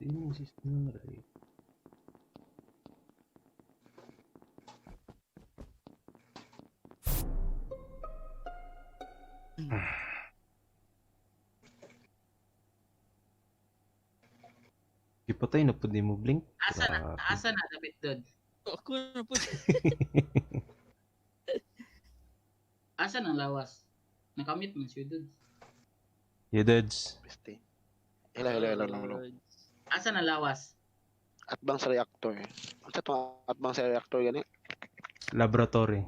This is not a Gipatay na pud nimo, Blink. Asa na, Grabe. asa na dapit dod? Ako na po. Asa nang lawas? Nakamit man siya dod. Yeah, dudes. Peste. Hello, hello, hello, hello, hello. Asa na lawas? Atbang sa reactor. Unsa to atbang sa reactor gani? Laboratory.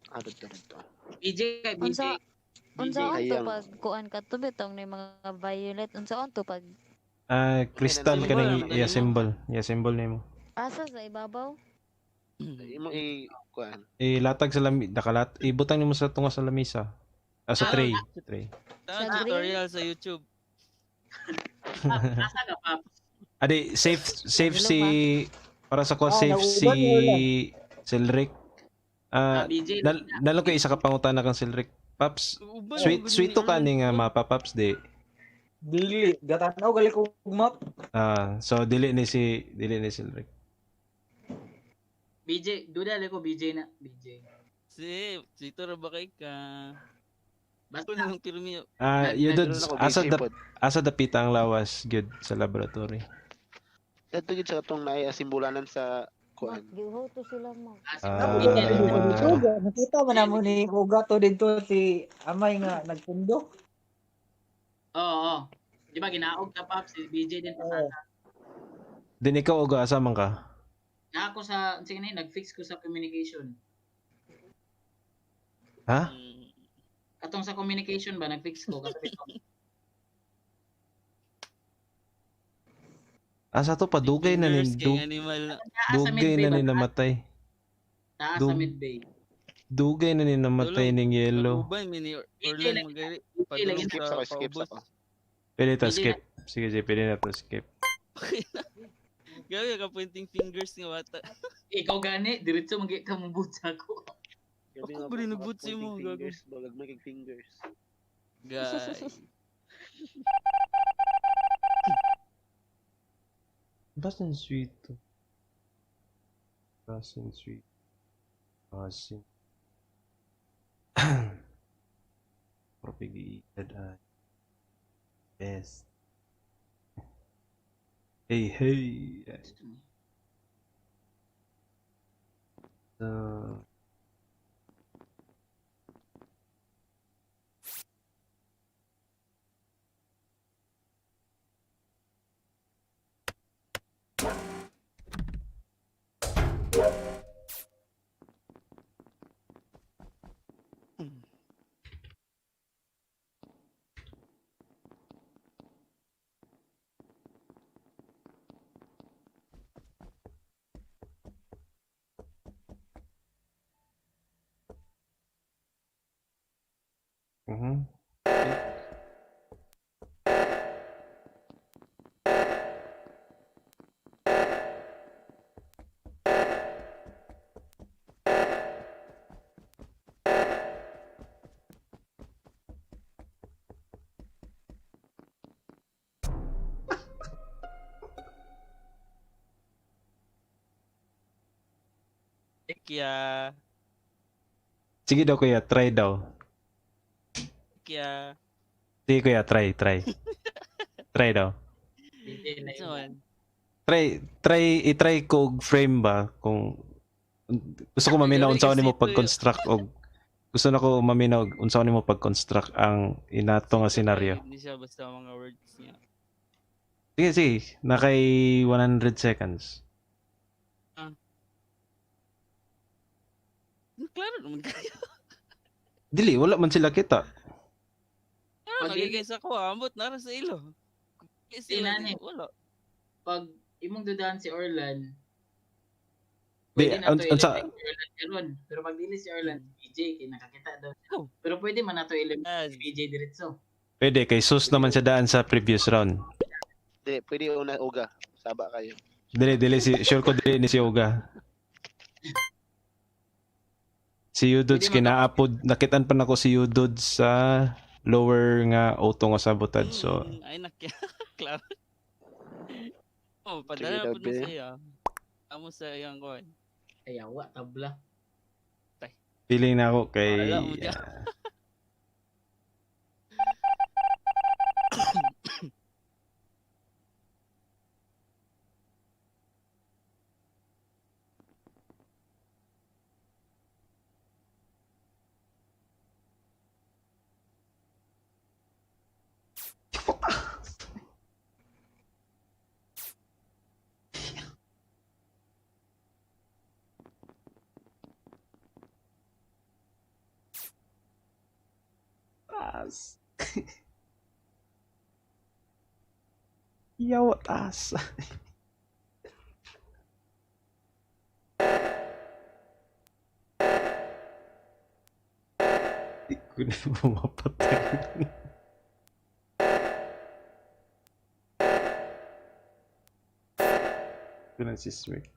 Ah, dito, dito. BJ kay BJ. Unsa BJ. unsa to Sayang. pag kuan ka to bitong ni mga violet, unsa to pag Ah, crystal Symbol, kanang ano, i-assemble. I-assemble nimo. asa sa ibabaw? Imo i kuan. Ilatag sa lami, nakalat, ibutang nimo sa tunga sa lamisa. Ah, sa Ah, tray. Tray. Tama Sa green? tutorial sa YouTube. Asa ka pa? Adi, safe safe Hello, si para sa ko Ah, safe nauban si wala. Silric. Ah, Ah, BJ. nalo ko isa ka pangutana kang Silric. Paps, Uban, sweet uban sweet ni to ka Orlan. ni nga mapa paps di. Dili, gatanaw gali ko og map. Ah, so dili ni Silric. BJ, duda ko BJ na. BJ. Si, sito ra ba kay ka? Basta Ako na lang pirmi. Ah, you Dito dudes, na ko asa busy da pod. asa dapita ang lawas gyud sa laboratory. Dito gid sa katong naay asimbulanan sa kuan. Mak, giho to sila mo. ah, si Ah. BJ. Nakita man namo ni Uga to dito si Amay nga nagpundo. Oo, oo. Di ba ginaog ka pap si BJ din Oo. pasada. Din ikaw og asa man ka? Na ako sa sige na nag-fix ko sa communication. Ha? Katong sa communication ba nag-fix ko kasi Asa to padugay na ni Fingers kay animal na. Taas sa dugay midbay na ba? ni namatay. Taas sa midbay. Dugay na ni namatay Tulong. ning yellow. Uban mi ni BJ Orlan lang- magari. BJ Padulong lang Skip sa ako, skip paubos. ako. Pwede ta BJ skip. Sige, sige, pwede na to skip. Gabi ka pointing fingers nga bata. Ikaw gani, diretso magi ka mo sa ako. Gabi Ako nga ba rin mga nag-boot sa imo, pointing gago? fingers, bagag may kag fingers. Guys. Basta sweet to. Basta sweet. Basta. Propagate ah. Best. Hey, hey. So, Kaya, Sige daw kuya, try daw. kaya. Sige kuya, try, try. Try daw. BJ na Ano man? Try, try, i-try ko og frame ba kung gusto ko maminaw Gabi unsa kasi nimo ito pag-construct og gusto na ko maminaw og unsa nimo pag-construct ang inato nga senaryo. Hindi siya basta mga words niya. Sige, sige. Nakay 100 seconds. Klaro naman kayo. Dili, wala man sila kita. Klaro Pag- kay sa ko, ambot nara sa ilo. Kay sila, Tinani. wala. Pag imong dudahan si Orlan, Di, pwede na to unsa i-eliminate si Orlan karon. Pero pag dili si Orlan, si BJ kay nakakita daw siya. Oh. Pero pwede man nato i-eliminate As, si BJ diretso. Pwede kay sus naman siya daan sa previous round. Di, pwede una uga. Saba kayo. Dili, dili si sure ko dili ni si Uga. Si Udods Pwede kinaapod, nakitan pa nako si Udods sa lower nga auto nga sabotage. So, ay nakya. Klaro. Oh, padala Sige, po daw, ni be. siya. Amo sa iyang kuan. Ayawa, tabla. Feeling na ako kay Wala mo dyan. Taas. Yawa taas. Di ko na mapatay. Ko na si Smic.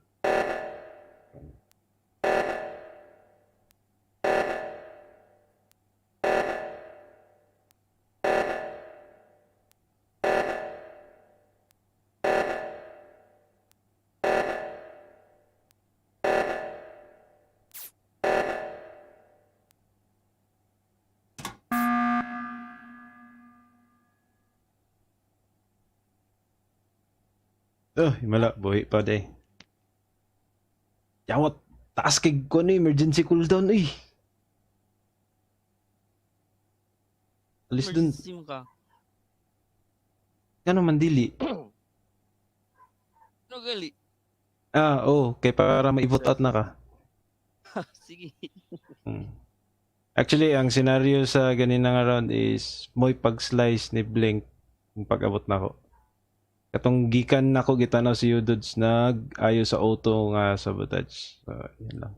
Oh, himala, buhi pa day. Yawat, taas kay ko ano, emergency cooldown eh. Alis dun. Emergency mo ka. Kano mandili? Ano gali? Ah, oo, kay para ma-vote out na ka. Sige. Hmm. Actually, ang scenario sa ganina nga round is mo'y pag-slice ni Blink kung pag-abot na ko. Katong gikan nako gitanaw si Udods nag ayo sa auto nga sabotage. So, yun lang.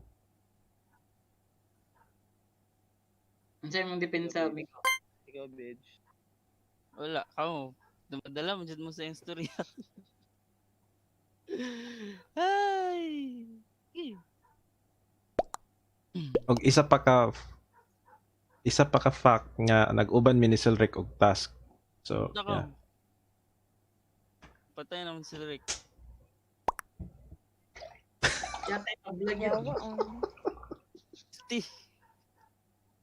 Unsa imong depensa, Miko? Ikaw, bitch. Wala, kamo. Dumadala mo jud mo sa iyang storya. Ay. Sige. Og isa pa ka fact nga nag-uban mi ni Silric og task. So, Nako. yeah. Patay naman si Rick. Yata tabla gyud. Yawa oh. Ti.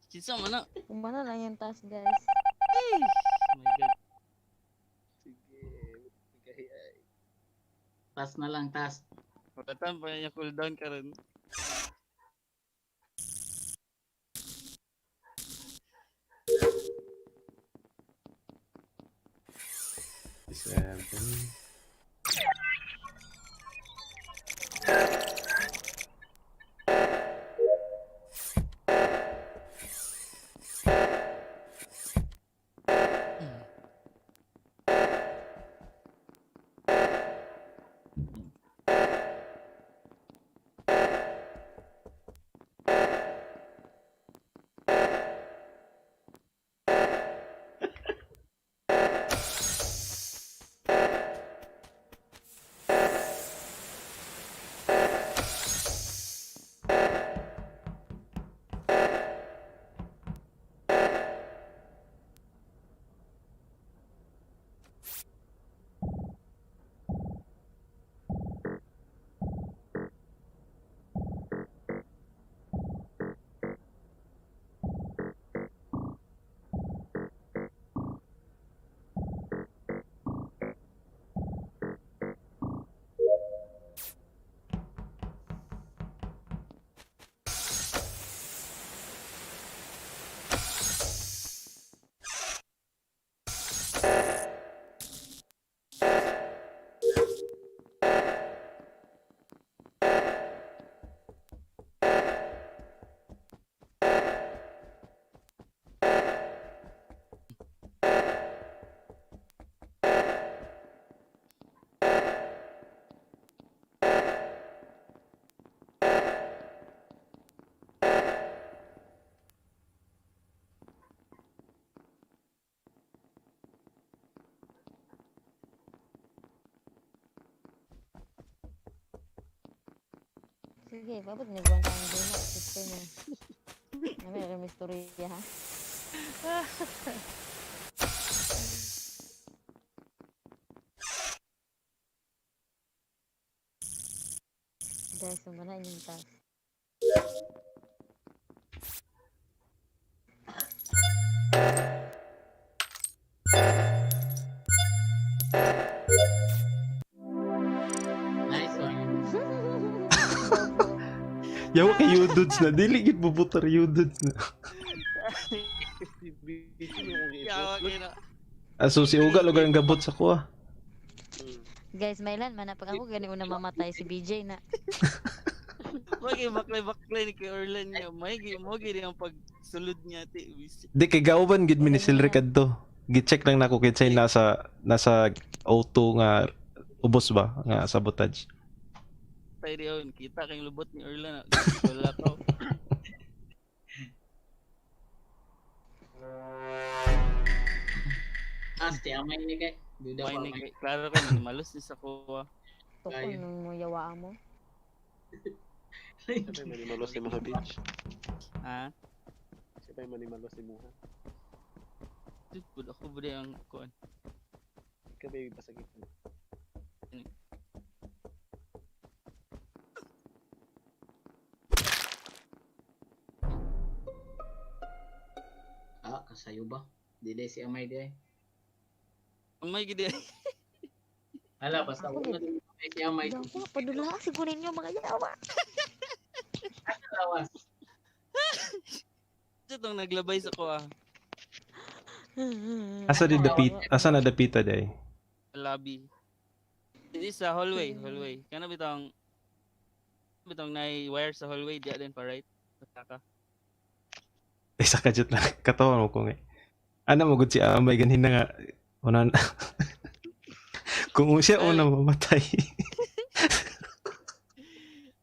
Kinsa man na? Kumana lang yung task, guys. Ay. Oh my God. Sige. Sige, ay. Tas na lang, tas. Pagkatan pa niya cooldown karon. Seven. Sige, babot ni Buwan ang duna, sister mo. Nami rin may istorya, ha? Guys, sumana inyong task. Nice one. Yawa kay Yududs na. Dili gid bubutar Yududs na. Si BJ mo kung Yawa i-vote. kayo na. Ah, so si Uga lugar ang gabot sa kuha. Guys, mailan man na pag ako gani una mamatay si BJ na. Magi baklay-baklay ni kay Orlan niya. May gi mo gid ang pagsulod niya ti. Bisik. Di kay gauban gid mi ni Silric adto. Gi-check lang nako kinsay nasa O2 nga ubos ba nga sabotage. Tayo diyon kita kay lubot ni Orlan. Wala ka. Ah, si Amay ni kay. Duda May pa ni Amay. kay klaro kay malos ni sa kuha. Tukon Ayun. nung mo yawa mo. Siya pa'y manimalos ni mga bitch. Ha? Siya pa'y manimalos ni Muha. Dude, pud ako ba ang kuan. Ikaw baby pasagitan. Ah, kasayo ba? Dili si Amay di ay. Ang may gid Hala, basta Ako, wala din mamatay si Amay. Yawa, padula siguro ninyo mga yawa. Lawas. Ito tong naglabay sa kuha. Asa di dapit? Asa na dapita day? Lobby. Dili sa hallway, hallway. Kana bitong bitong nay wire sa hallway diya din pa right. Basta ka. Eh sa kadyot lang katawa mo ko nga. Ana mo gud si Amay ganhin na nga una na. Kung siya una mamatay.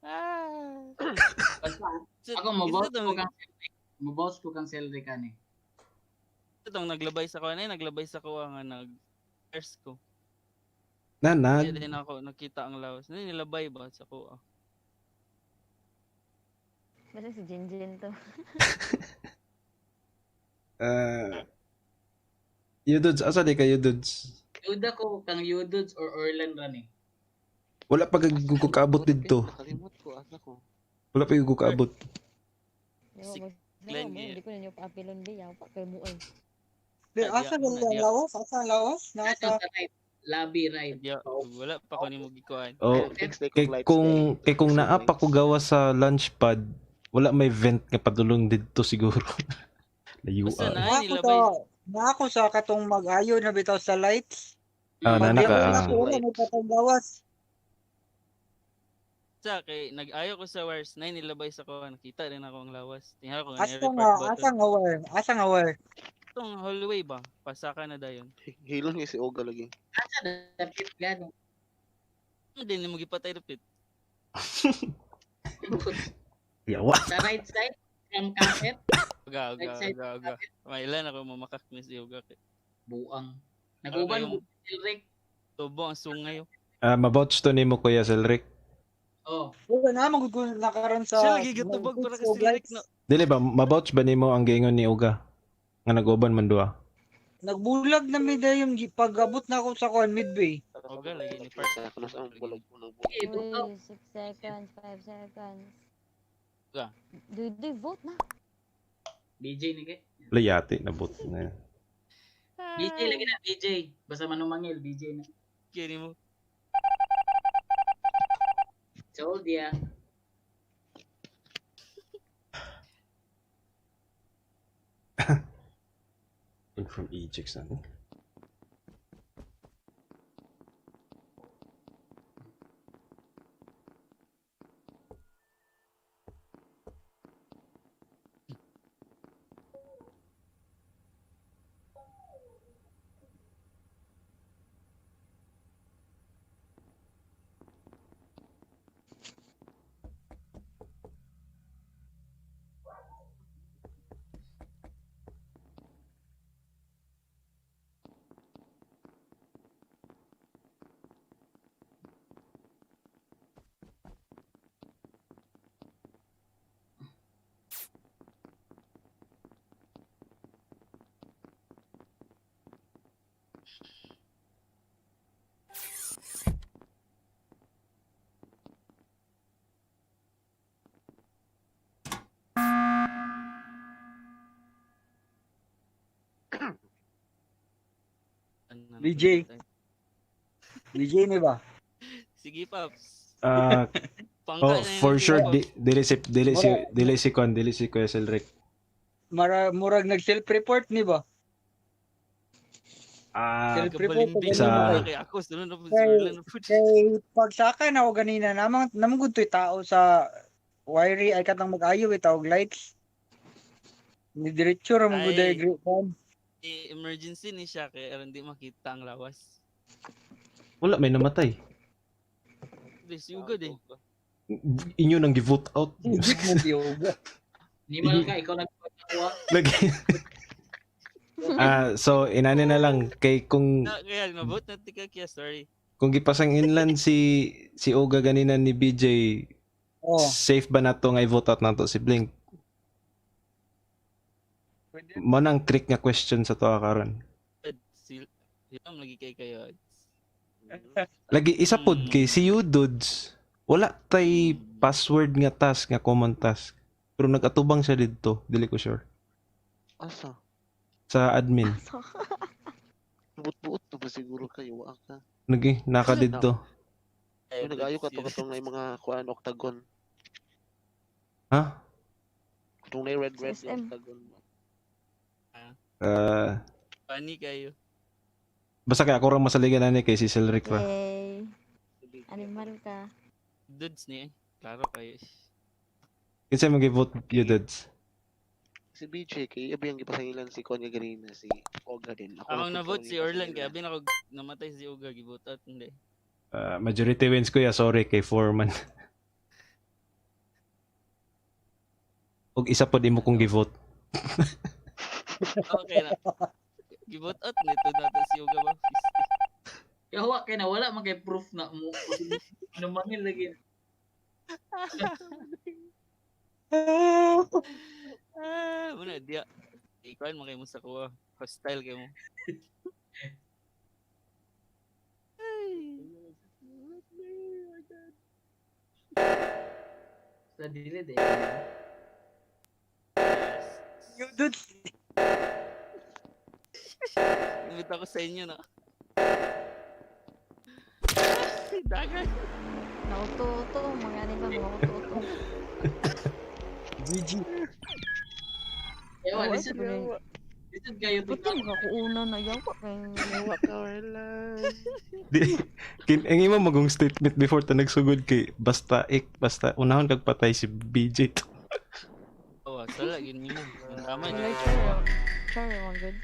Ah. Basta ako mo-vote ko kang Cedric. Mo-vote ko kang Cedric ani. Itong naglabay sa kuha na naglabay sa kuha nga nag wires ko. Nanag. Kaya din ako nakita ang lawas. Ano nilabay ba sa kuha? Basta si Jinjin to. Uh, Yududs, asa di ka Yududs? Duda ko kang Yududs or Orlan rani. Wala pa gud ko kaabot didto. Nakalimot ko, asa ko. Wala pa gud ko kaabot. Yawa Si mo. Glenn, Mo, eh. hindi ko ninyo paapilon di yawa kay mo ay. Di, asa Nadia, ang nadia. lawas? Asa ang lawas? Nasa Sa right, lobby right. Diya, wala pa ko nimo gikuan. Oh, Fix na kay kong lights kung dahil. kay kung Fix naa na pa ko gawa sa launchpad, wala may vent nga padulong didto siguro. Layo Basta ah. na Na ako nilabay. sa na ako sa katong mag-ayo na bitaw sa lights. Ah, Pag nana ka. di ah. ako wala may patong gawas. Sa kay nag-ayo ko sa wires na nilabay sa kuha nakita din ako ang lawas. Tingnan ko nga Asa nga asa nga wire? Asa nga wire? Itong hallway ba? Pasaka na dayon. Hilon nga si Oga lagi. Asa dapit gani. Ano din nimo gipatay dapit? Yawa. Sa right side from cassette, Uga, uga, Right side. uga, uga. May ilan ako mamakak ni si Uga kay. buang. Naguban Ano mo Cedric. Tubo ang sungay. oh. Ah, mabouch to nimo Kuya Selric. Oh, Wala na man gud ko nakaron sa Siya lagi gatubag para kay og Silric lights. no. Dili ba mabouch ba nimo ang giingon ni Uga? Nga nag-uban man duha. Nagbulag na mi dayon pag-abot na ako sa kuan midway. Oga lagi ni Park. Sa kuno sa ang bulag bulag. bulag. okay, tuto. Uy, 6 seconds, 5 seconds. Ga. Dude, vote na. BJ ni kay. Layati na bot na. yan. BJ lagi na BJ. Basta manumangil BJ na. Kini mo. Told ya. In from Egypt ano? BJ. BJ ni ba? Sige, Paps. Ah, Pangka oh, na yun for si sure Paps. dili si Kwan, dili si Kuya Selric. Mara, murag nag self-report ni ba? Ah, Self-report Kabalindi Sa- sa kay ako sunod na po si Kay- Orlan na po. Kay pagsaka na ako ganina namang namang gud to'y tao sa wiry ay katang mag-ayo eh, tawag lights. Ni diretso ra man gud Ay. ay great one. Eh, emergency ni siya kaya aron di makita ang lawas. Wala may namatay. Di si Ugod eh. Inyo nang gi-vote out. Animal ka, ikaw nagpatawa. Lagi. Ah, so inani na lang kay kung Na, kaya nabot na tika kaya sorry. kung gipasang inland si si Oga ganina ni BJ, Oh. safe ba nato nga i-vote out nato si Blink? Mo nang trick nga question sa to karon. Si Hilom lagi kay kayo. Lagi isa pod kay si Udods, wala tay password nga task nga common task. Pero nag-atubang siya didto, dili ko sure. Asa? Sa admin. So, Buot-buot na ba siguro kayo? Wa ka. Nagi naka didto. Yung nag-ayo ka to katong na mga kuan octagon. Ha? Katong na red red SM. octagon. Ah, Funny kayo. Basta kay ako ra masaligan ani kay si Selric ra. Yay. Animal ka. Dudes ni eh. Klaro kayo. Kinsa man gi-vote Udods? Si BJ kay abi ang gipasangilan si Konya ganina si Oga din. Ako Akong lang nabot pud si ang Orlan kaya gipasangilan. abi na ko namatay si Uga givote out hindi. Ah, majority wins kuya, sorry kay Foreman. Og isa pod imo kong gi-vote. Okay na. Givote out nito nato si Uga ba? Kaya wa kay na wala man kay proof na mo. Ano man yun lagi. Ah, muna diya. Ikaw man kay mo sa kuha. Hostile kay mo. Ay. Sa dilid eh. You dudes. Imbita ko sa inyo na. Dagan. Nauto-uto. Mga animal, mga uto-uto. GG. Kaya wa Oo, lisod sabi na- lisod kayo Buti makakuuna na yawa. Kay Wa ka Orlan. Di, ang imo magong statement before ta nagsugod kay basta ik basta unahon kag patay si BJ to. Oh, sala gin mo. Ang tama Wala, jud. char. Char, mga good.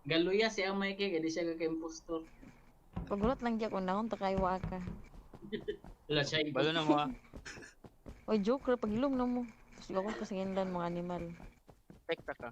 Galuya si Amay kay di siya ka impostor. Pagulat lang di ako nahon, takay ka. Wala siya. Balo na mo ah. Oy, joke ra, pagilom na mo. Tapos ako pasinginlan mga animal. Pekta ka.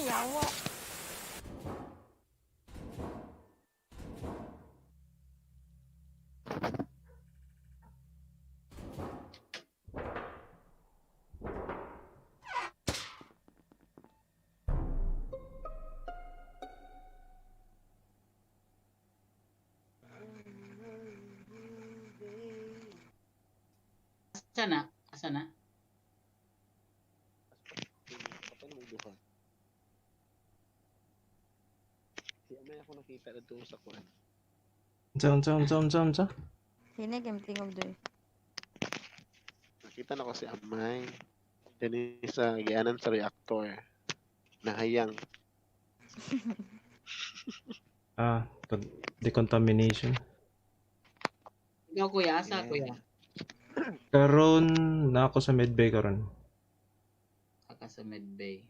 Yawa. Asa na? Asa na? Kapag mo duha. Si Amay ako nakita na doon sa kuan. Unsa unsa unsa unsa unsa? Sino kay tingog doy? Nakita na ko si Amay. Dani sa gianan sa reactor. Nahayang. Ah, decontamination. Ikaw kuya, asa Yeah. kuya? Karon na ako sa medbay karon. Aka sa medbay.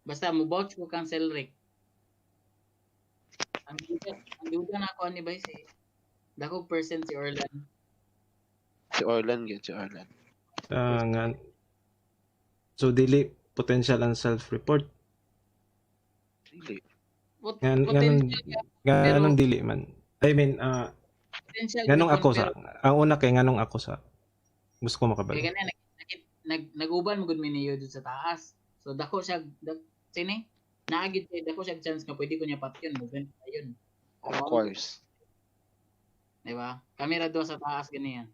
Basta mo vouch ko kang Selric. Ang duda na ako ani bay si dako percent si Orlan. Si Orlan gyud si Orlan. Ah, nga. So dili potential ang self-report. Dili. Nga nganong Potential nga Pero- anong dili man. I mean, potential nganong gyud ako sa pero ang una kay nganong ako sa gusto ko kay makabalo. ganyan nag-uban mo gud mi niyo dun sa taas. So dako siya sini naagid kay dako siya chance nga pwede ko niya patyon mo vent ayun. Of course. Di ba? Kami ra duha sa taas ganyan.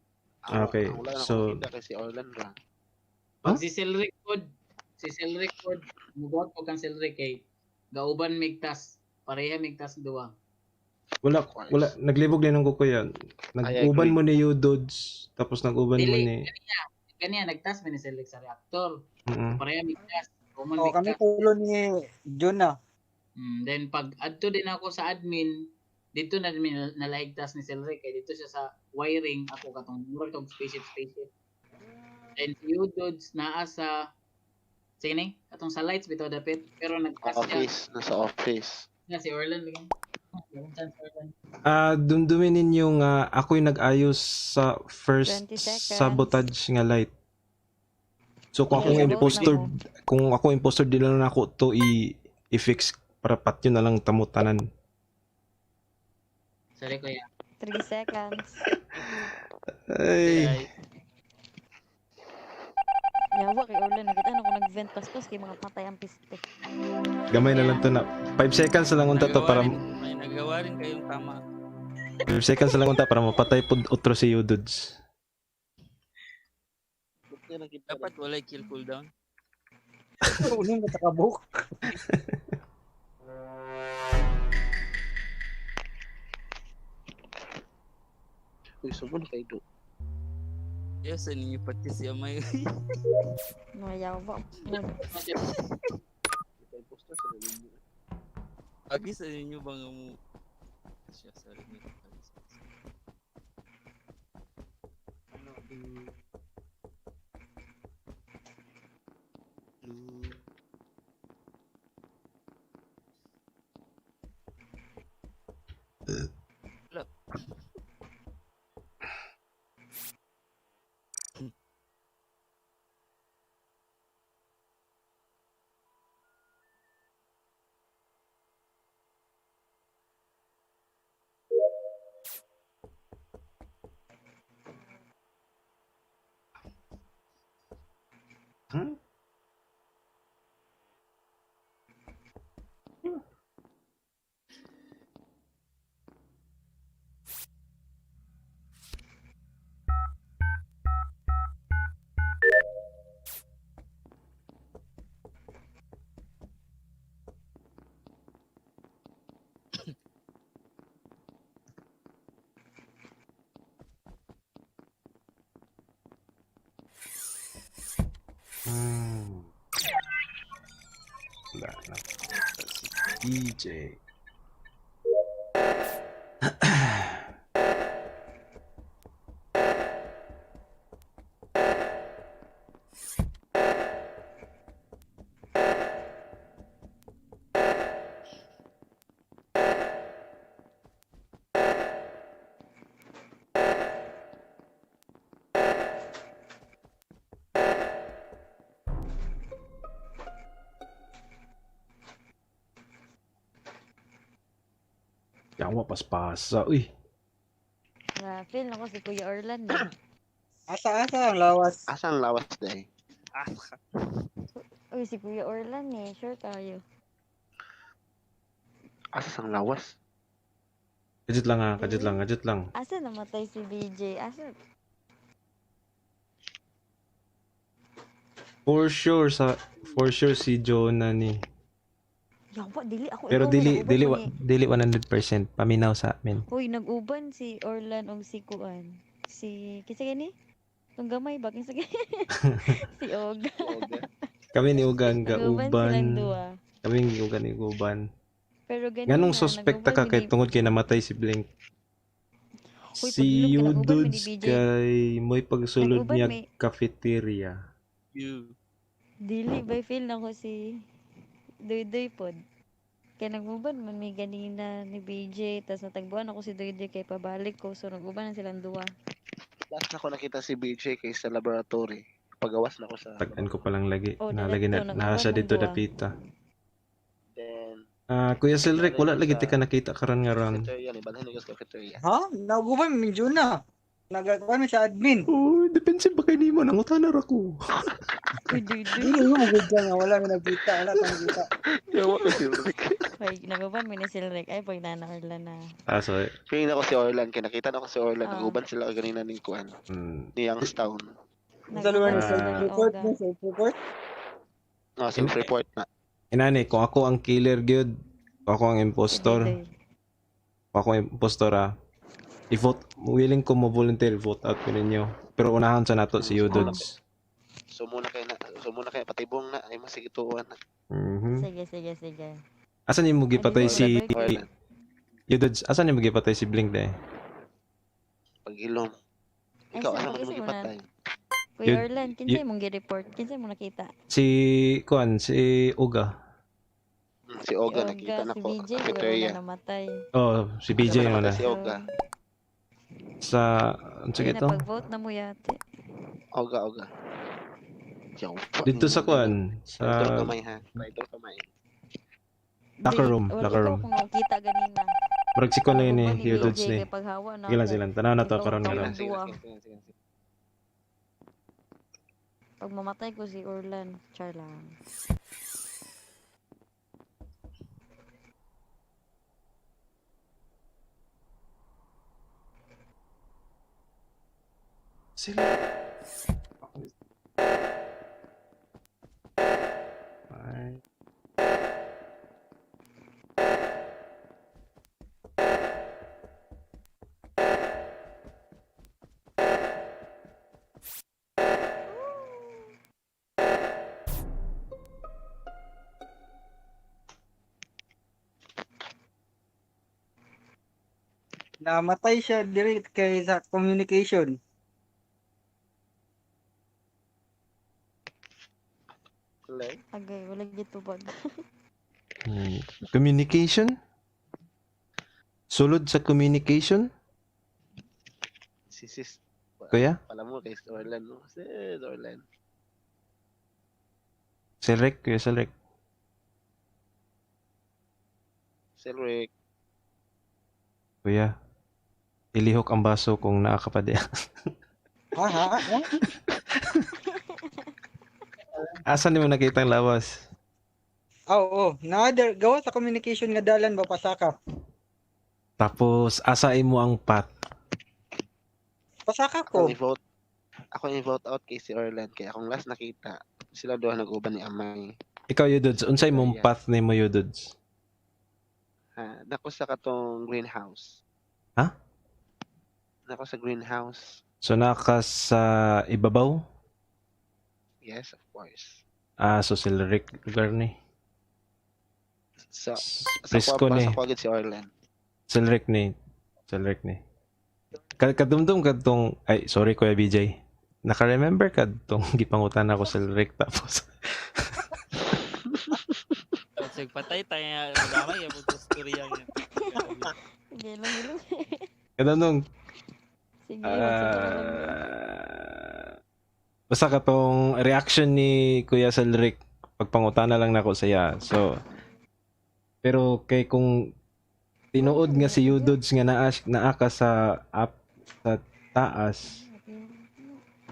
Ang- Okay, Ang wala na so- ako nakita kay si Orlan ra. Huh? Si Selric pod, si Selric pod, mubuhat ko kang Selric kay gauban migtas, pareha migtas duwa. Wala Of course. wala naglibog din ko kuya. Nag-uban agree. mo ni Udods tapos nag-uban mo Dili, ni ganiya, ganiya nagtas mi ni Selric sa reactor. Mm. Pareha migtas, common Oh, kami migtas. tulo ni Jonah. Then pag adto din ako sa admin, dito na mi nalahigtas ni Selric kay dito siya sa wiring ako katong murag tong spaceship spaceship. Then si Udods naa sa sige ni, katong sa lights bitaw dapit pero nagtas siya Office, nasa office. na si Orlan lagi. Chance Orlan. Ah, dumdumin ninyo nga ako'y nag-ayos sa first 20 seconds. sabotage nga light. So kung akong Yes, impostor, na kung ako impostor di lang nako to i-fix para patyo na lang tamutanan. Sorry kuya. 3 seconds. Ay, Ay, Yawa kay Orlan nakita na ko nag-vent paspas kay mga patay ang piste. gamay na lang to na. 5 seconds na lang unta to nagawa para may nagawa rin kayong tama. 5 seconds na lang unta para mapatay pud otro si Udods. Ba't niya nakita Dapat walay kill cooldown. Unong matakabok. Uy, subon kay do. Yes, sa ninyo pati si Amay. Mga yawa. Impostor sa ninyo. Agi sa ninyo ba nga mo? Siya, sorry. May Blue. Wala. Hmm? Hmm. Wala na. Si DJ. Yawa paspasa. Uy. Na feel nako si Kuya Orlan eh. Asa-asa ang lawas. Asa ang lawas day? Ah, Uy, si Kuya Orlan eh. Sure tayo. Asa ang lawas? Kajut lang ha, kajut lang, kajut lang. Asa namatay si BJ? Asa? For sure si Jonah ni. Yawa, dili ako. Pero ikaw, dili may dili nag-uban wa- ni. dili 100% paminaw sa amin. Uy, nag-uban si Orlan og si Kuan. Si kinsa gani? Tong gamay ba kinsa gani? Si Oga. Oga. Kami ni Ugan Nag-uban silang gauban. duha. Kami ni Ugan ni Uban. Pero ganina, Nganong suspekta ka nag-uban kay mi ni- tungod kay namatay si Blink? Uy, Si pagilom kay nag-uban mi ni Yududs BJ. kay mo'y pagsulod Nag-uban niya mi- cafeteria. you. Dili by feel nako si Doy Doy pod. Kay nag-uban man mi ganina ni BJ tas natagbuan ako si Doy Doy kay pabalik ko so nag-uban na silang duha. Last na ko nakita si BJ kay sa laboratory. Pagawas na ko sa Tag-an ko palang lagi. Oh, Nalagi na diretso, naa nag-uban siya man dito duha. dapita. Then, Ah, Kuya Silric, wala lagi ti ka nakita karon nga ron. cafeteria. Ni Balhin ko sa cafeteria. Ha? Naguban mi Jonah. Nagakuan mi sa admin. Oh, defensive ba kay nimo? Nangutana ra ko. Uy, Doy Doy. Dili mo good ka nga wala mi nagkita, wala ta nagkita. Yawa ko si Rick. Ay, nag-uban mi ni Silrek. Ay, pag nana Orlan na. Ah, sorry. Feeling na ko si Orlan. Kaya nakita na ko si Orlan. Ah. Nag-uban sila kanina ni Kuan. Ni Youngstown. Sa lugar ni Ah. self-report Oga. mo, self-report. No, self-report na. Inani, kung ako ang killer gyud, kung ako ang Si impostor, Doy Doy. kung ako ang impostor ah, i-vote, willing ko mo volunteer vote out ko ninyo. Pero unahan sa nato si Yudods. So muna kay na, so muna kay patibong na ay masige tuwan na. Mhm. Sige, sige, sige. Asan yung gipatay Ano si yun? Orlan, Yudods? Asan yung gipatay si Blink de? paghilom. Ay, Ikaw sa- asa man mo kasi wala- gipatay? Kuya Orlan, kinsay mong gi-report? Kinsay mong nakita? Si Kuan, si Uga. Si Oga Si nakita na si ko BJ, cafeteria. wala namatay. Oh, si BJ Namatay mo na. Si Oga. Sa ano Sige ito? Pag-vote na mo yate. Oga, Oga. Yaw. Dito sa Kuan, sa Traitor kamay ha. Traitor kamay. Locker room, Wala locker ko room. kung nakita ganina. Murag si Kuan na yun eh, Nag-uban ni Yudods BJ ni. kay paghawa na Sige lang ako. silang, tanaw na to Ikaw, karon ikaw. nga Sige ron. lang, sige Duwa. lang, sige lang, sige lang. Pag mamatay ko si Orlan, char lang. Sila. Ay. Namatay siya direct kay sa communication. Like, Agay, wala gitubag. Communication? Sulod sa communication, si sis kuya? pala mo kay Orlan no. Si Orlan. Selrek, kuya Selrek. Si Rick. Kuya, ilihok ang baso kung naa ka pa diya. Ha ha? Ha? Asan nimo nakita ang lawas? Ah, Oo, naother gawa sa communication nga dalan ba pasaka. Tapos, asa imo ang path? Pasaka Ako ko. i-vote. Ako i-vote out kay si Orlan kay akong last nakita sila duha nag-uban ni Amay. Ikaw, Yudods, unsay imong Yeah. path nimo, Yudods? Ha, nako sa katong greenhouse. Ha? Nako sa greenhouse. So, naka sa ibabaw? Yes, of course. Ah, so Selrek lugar ni. Sa sa Presko kuha ni. sa kuha gid si Orlan. Selrek ni. Selrek ni. Kadumdum kadtong ay sorry Kuya BJ. Naka-remember kadtong gipangutan ako Selrek tapos Sige, patay tayo nga. Madamay, yung storya niya. Sige lang, ilong. kadumdum Sige, magsige na lang. ah, basta katong reaction ni Kuya Selric pagpangutana lang nako saya. So pero kay kung Tinuod nga si Udods nga naa naa ka sa app sa taas.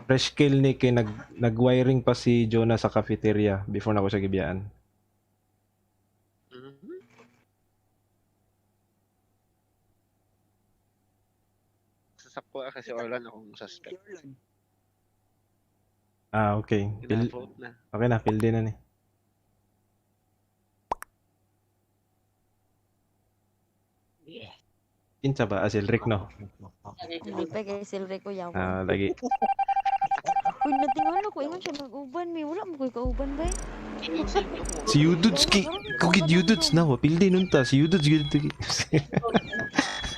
Fresh kill ni kay nag-wiring pa si Jonah sa cafeteria before na ko siya gibiyaan. Mhm. Sasakwa kasi Orlan akong suspect. Ah, okay. Gina-vote na. Okay na, pildi na ni. Kinsa ba? Ah, si Rick, no? Hindi pa kay Silric ko yawa. Ah, lagi. Uy, natingala ko ingon siya nag-uban mi. Wala mo koy kauban bay. Si Udods kay kugid Udods na, pildi nun ta. Si Udods gid to.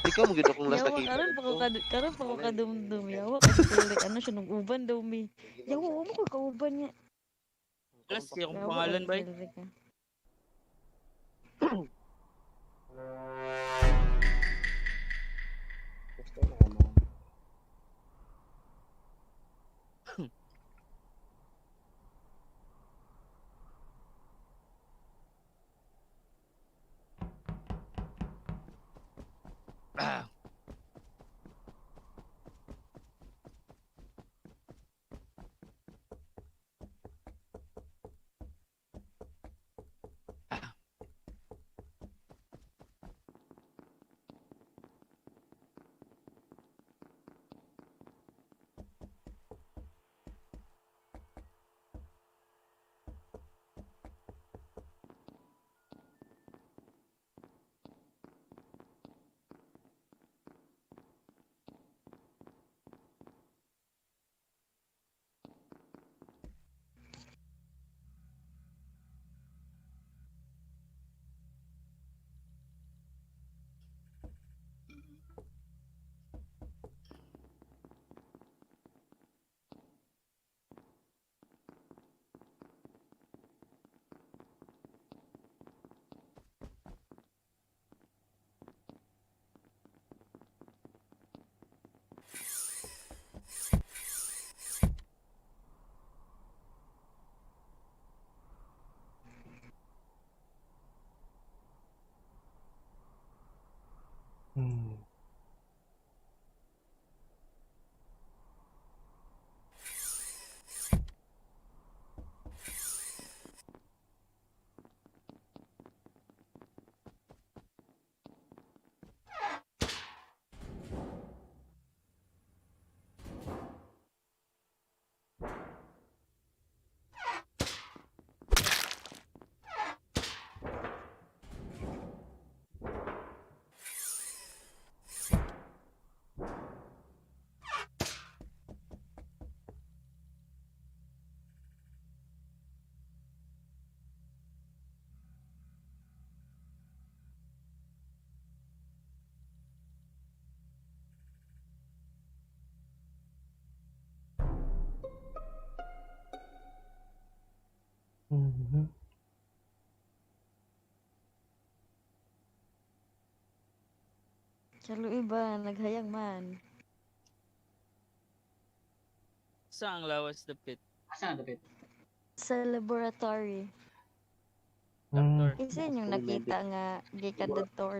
Ikaw mo gid akong last Yawa nakita. karon pa ko karon pa ko kadumdum yawa kasi Silric ano siya nag uban daw mi. Yawa wa mo koy kauban niya. Last kay akong Yawa pangalan kay bay. Silric, ah. Gusto na ano. Ah. Mhm. Chalo iba naghayag man. Sa ang lawas dapit? Asa na dapit? Sa laboratory. Doctor. Isa yung nakita nga gikan doktor.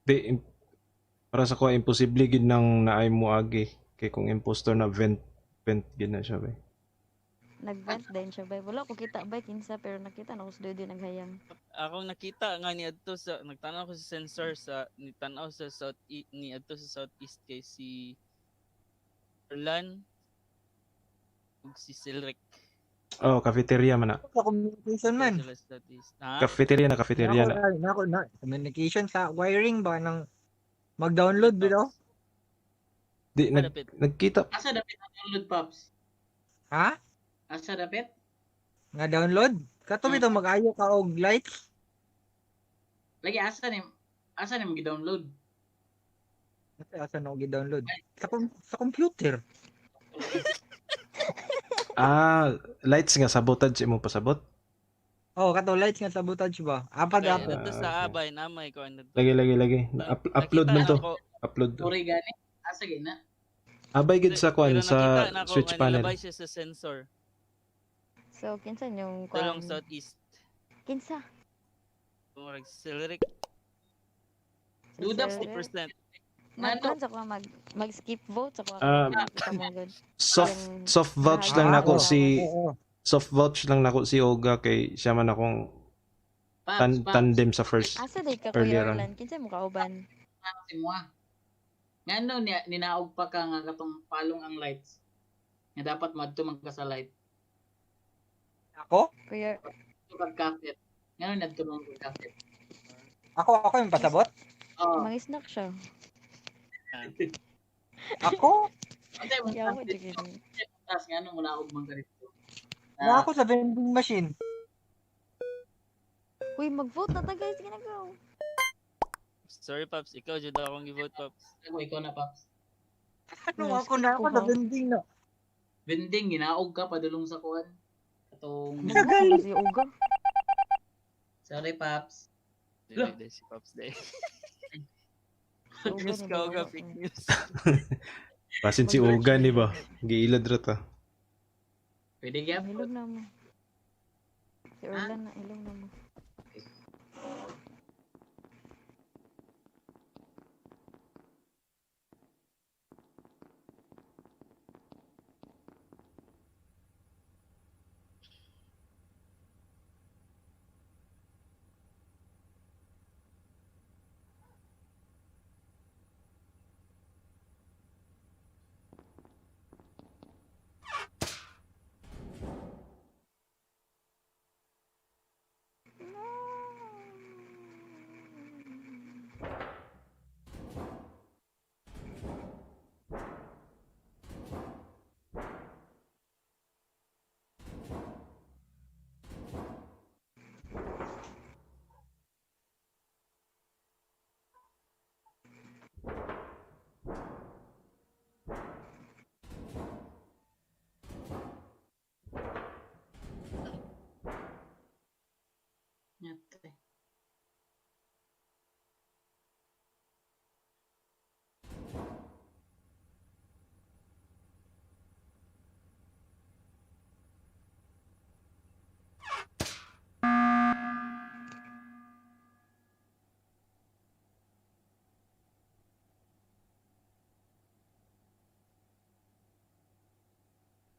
Di, para sa ko imposible gid nang naay mo agi kay kung impostor na vent gid na siya ba. Nag-vent din siya bay. Wala ko kita bay kinsa pero nakita na ko sa Doy naghayang. Akong nakita nga ni adto sa nagtan-aw ko sa sensor sa ni tan-aw sa south ni adto sa southeast kay si Erlan ug si Silric. Oh, cafeteria man na. Sa communication man. Sila sa southeast. Ha? Cafeteria na, cafeteria na. Nako, na, communication sa wiring ba ng mag-download bitaw? Di Dapit. nagkita. Asa dapit ang download, Pops? Ha? Asa dapit? Nga download? Kato bitaw mag-ayo ka og lights? Lagi asa ni gi-download? Asa na og gi-download? Sa computer. Ah, lights nga sabotage imo pasabot. Oh, kato lights nga sabotage ba? Apat Kaya apat. dito sa Ah, okay. abay na may kuan dito. Lagi. Upload man to. Upload. Sorry gani. Asa gid na? Abay gid sa kuan Pero sa nakita na ako switch nga panel. nilabay siya sa sensor. So kinsa yung Tulong kuan? southeast. Kinsa? Murag Silric. Si Duda Sir Rick. 60%. Magkuhan sa kuha mag-skip vote sa kuha. Ah, Kita mo gud. Soft Yung soft vouch lang Ah, nako oo. si Oo. soft vouch lang nako si Oga kay siya man akong Paps, paps, tandem sa first. Asa day ka Earlier Kuya on. Orlan? Kinsa mo kauban? Si Mua. Ngano niya ninaog pa ka nga katong palong ang lights. Nga dapat madto man ka sa light. Ako? Kuya Ito kag kapit. Ngano nadto man kag kapit. Ako yung pasabot? Oh, mangisnak siya. Ako? unsay mo Yawa jud gini. tas ngano mo naog man ka dito. Na ako sa vending machine. Uy, mag-vote na ta guys, sige na go. Sorry, Paps. Ikaw, jud akong gi-vote, Paps. Ako ikaw na paps. Ano Wala, ako na skip ako ko, sa ha? vending na. Vending ginaog ka padulong sa kuan. Katong Mag-vote na si Oga. Sorry paps. Dili, dili, si Paps dahil. Si Oga News ni ka, Oga. bawa. Fake news. Basin si Oga ni ba? Giilad ra ta. Pwede gyapon. Hilom na mo. Si Orlan na, hilom na mo. Nyate.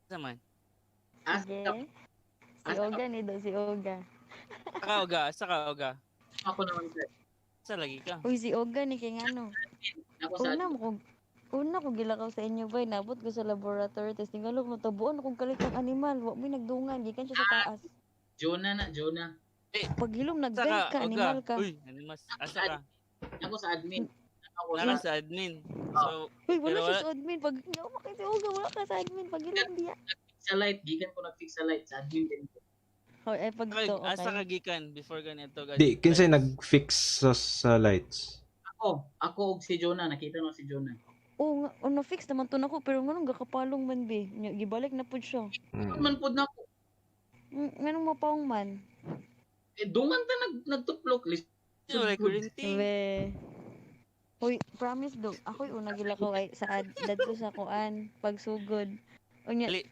Naman. Ah, Sige. Si Oga ni do, si Oga. Saka, Oga. Saka, Oga. Ako naman sir. Sa lagi ka. Uy, si Oga ni kay ngano. Ako sa Una mo ko una ko gilakaw sa inyo bay, nabot ko sa laboratory tapos tingalok no tabuon akong kalit ang animal, wa mo'y nagdungan gikan siya sa taas. Jonah na, Jonah. Paghilom Saka, nag-vent ka, Oga. animal ka. Uy, animas. Asa ka? Ako sa admin. Ako sa Nara sa admin. So, Uy, wala Pero siya wala- sa admin. Pag yaw makita si Oga, wala ka sa admin. Paghilom diya. sa light, gikan ko nag-fix sa light sa admin din. Hoy, ay pag to, asa ka okay. gikan before ganito? Di kinsay nag-fix sa lights. Ako og si Jonah, nakita no si Jonah. Oo, nga, oh, na-fix naman to nako pero nganong gakapalong man be. Nya, Gibalik na pud siya. Mm. Man pud nako. Nganong mapaong man? Eh dungan ta nagtuplok lisod Wala pud. kurinti. Be. Uy, promise dog, ako'y una gilakaw ay sa dadto sa kuan pagsugod. Unya, Ali,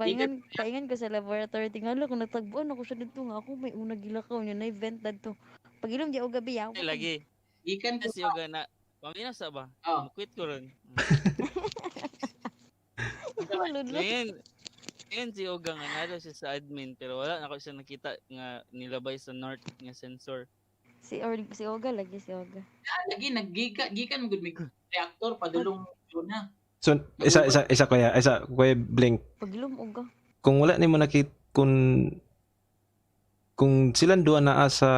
paingan ko sa laboratory tingala ko natagbuan ako siya didto nga ako may una gilakaw nya na event dadto. Pagilom di og gabi yaw. Ay, lagi. Gikan ko Si Oga na. Pamina sa ba? Oh. Quit ko ron. Maludlot. Ngayon si Oga nga nalo siya sa admin pero wala na ko siya nakita nga nilabay sa north nga sensor. Si Oga lagi si Oga. Lagi naggika gikan gud mig reactor padulong Jonah. So isa isa isa kuya, isa kuya Blink. Pagilom Oga. Kung wala nimo nakit kung silang duha naa sa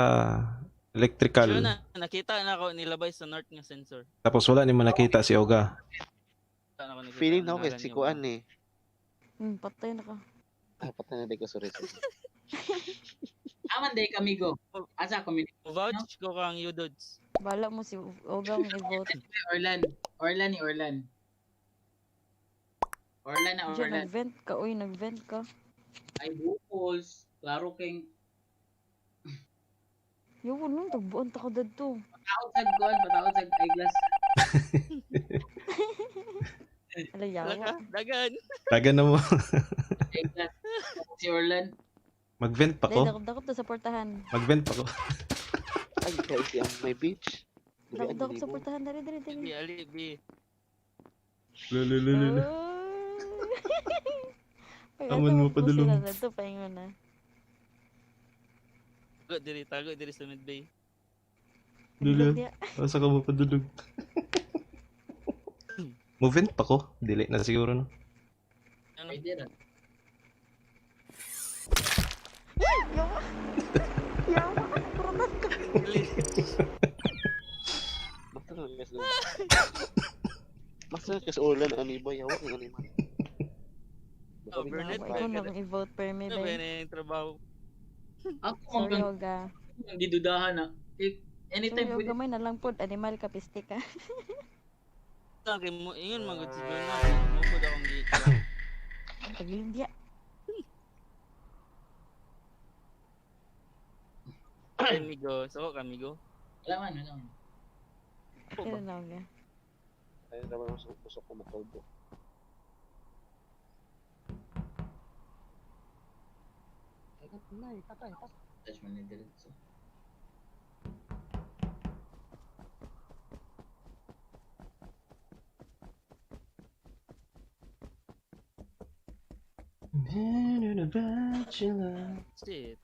electrical Siya na nakita na ako nilabay sa north nga sensor. tapos wala nimo nakita si Oga. Wala na ako nakita Feeling ang na ako kay ngalan si ni Oga. Kuan eh. Patay na ka. Ah, patay na di ko, sorry. Sorry. Aman day kamigo. Asa community Vouch ko kang Yudods. Bala mo si Oga ang i-vote. Orlan. Orlan ni Orlan. Orlan na Diyan Orlan. nag-vent ka, uy, nag-vent ka. Ay bukols. Klaro king Yo, nung tagbuan ta ka dadto. pataod sa kuan, pataod sa eyeglass. Ala Wala yawa. ka, dagan. Taga na mo. Eyeglass. Si Orlan. Mag-vent pa Dahil ko. dakop-dakop ta sa portahan. Mag-vent pa ko. Ay, guys, ang may beach. Dako Dili dako nimo. suportahan dali dali dali. Bi, ali, bi. Lululululu. Pag Amon ato mo mo sila padulong. na paingon na. Tago diri sa medbay. Lulu. Diya. Asa ka mo padulog? Movement pa ko. Dili na siguro no. Ano? Pwede ra. Yawa. Yawa. Prutas ka. Dili. Basta lang kasi. Basta kasi ulan ani ba yawa ang ani man. Oh, Bernard, Yawa, ikaw na akong i-vote per me Ano ba ba? yung trabaho? Ako man Sorry, kang Oga. ang gidudahan na. Eh, anytime Sorry, pwede. Oga. May nalang pod. Animal ka, pisti ka. Sa akin mo, ingon man gud si Jonah. Mo pud akong gi. Pagilom diya. Amigo, so ka amigo. Wala man, wala man. Ako ba? Kaya na, Oga. Ay naman usok ko matubo. Touch man ni diretso. Shit.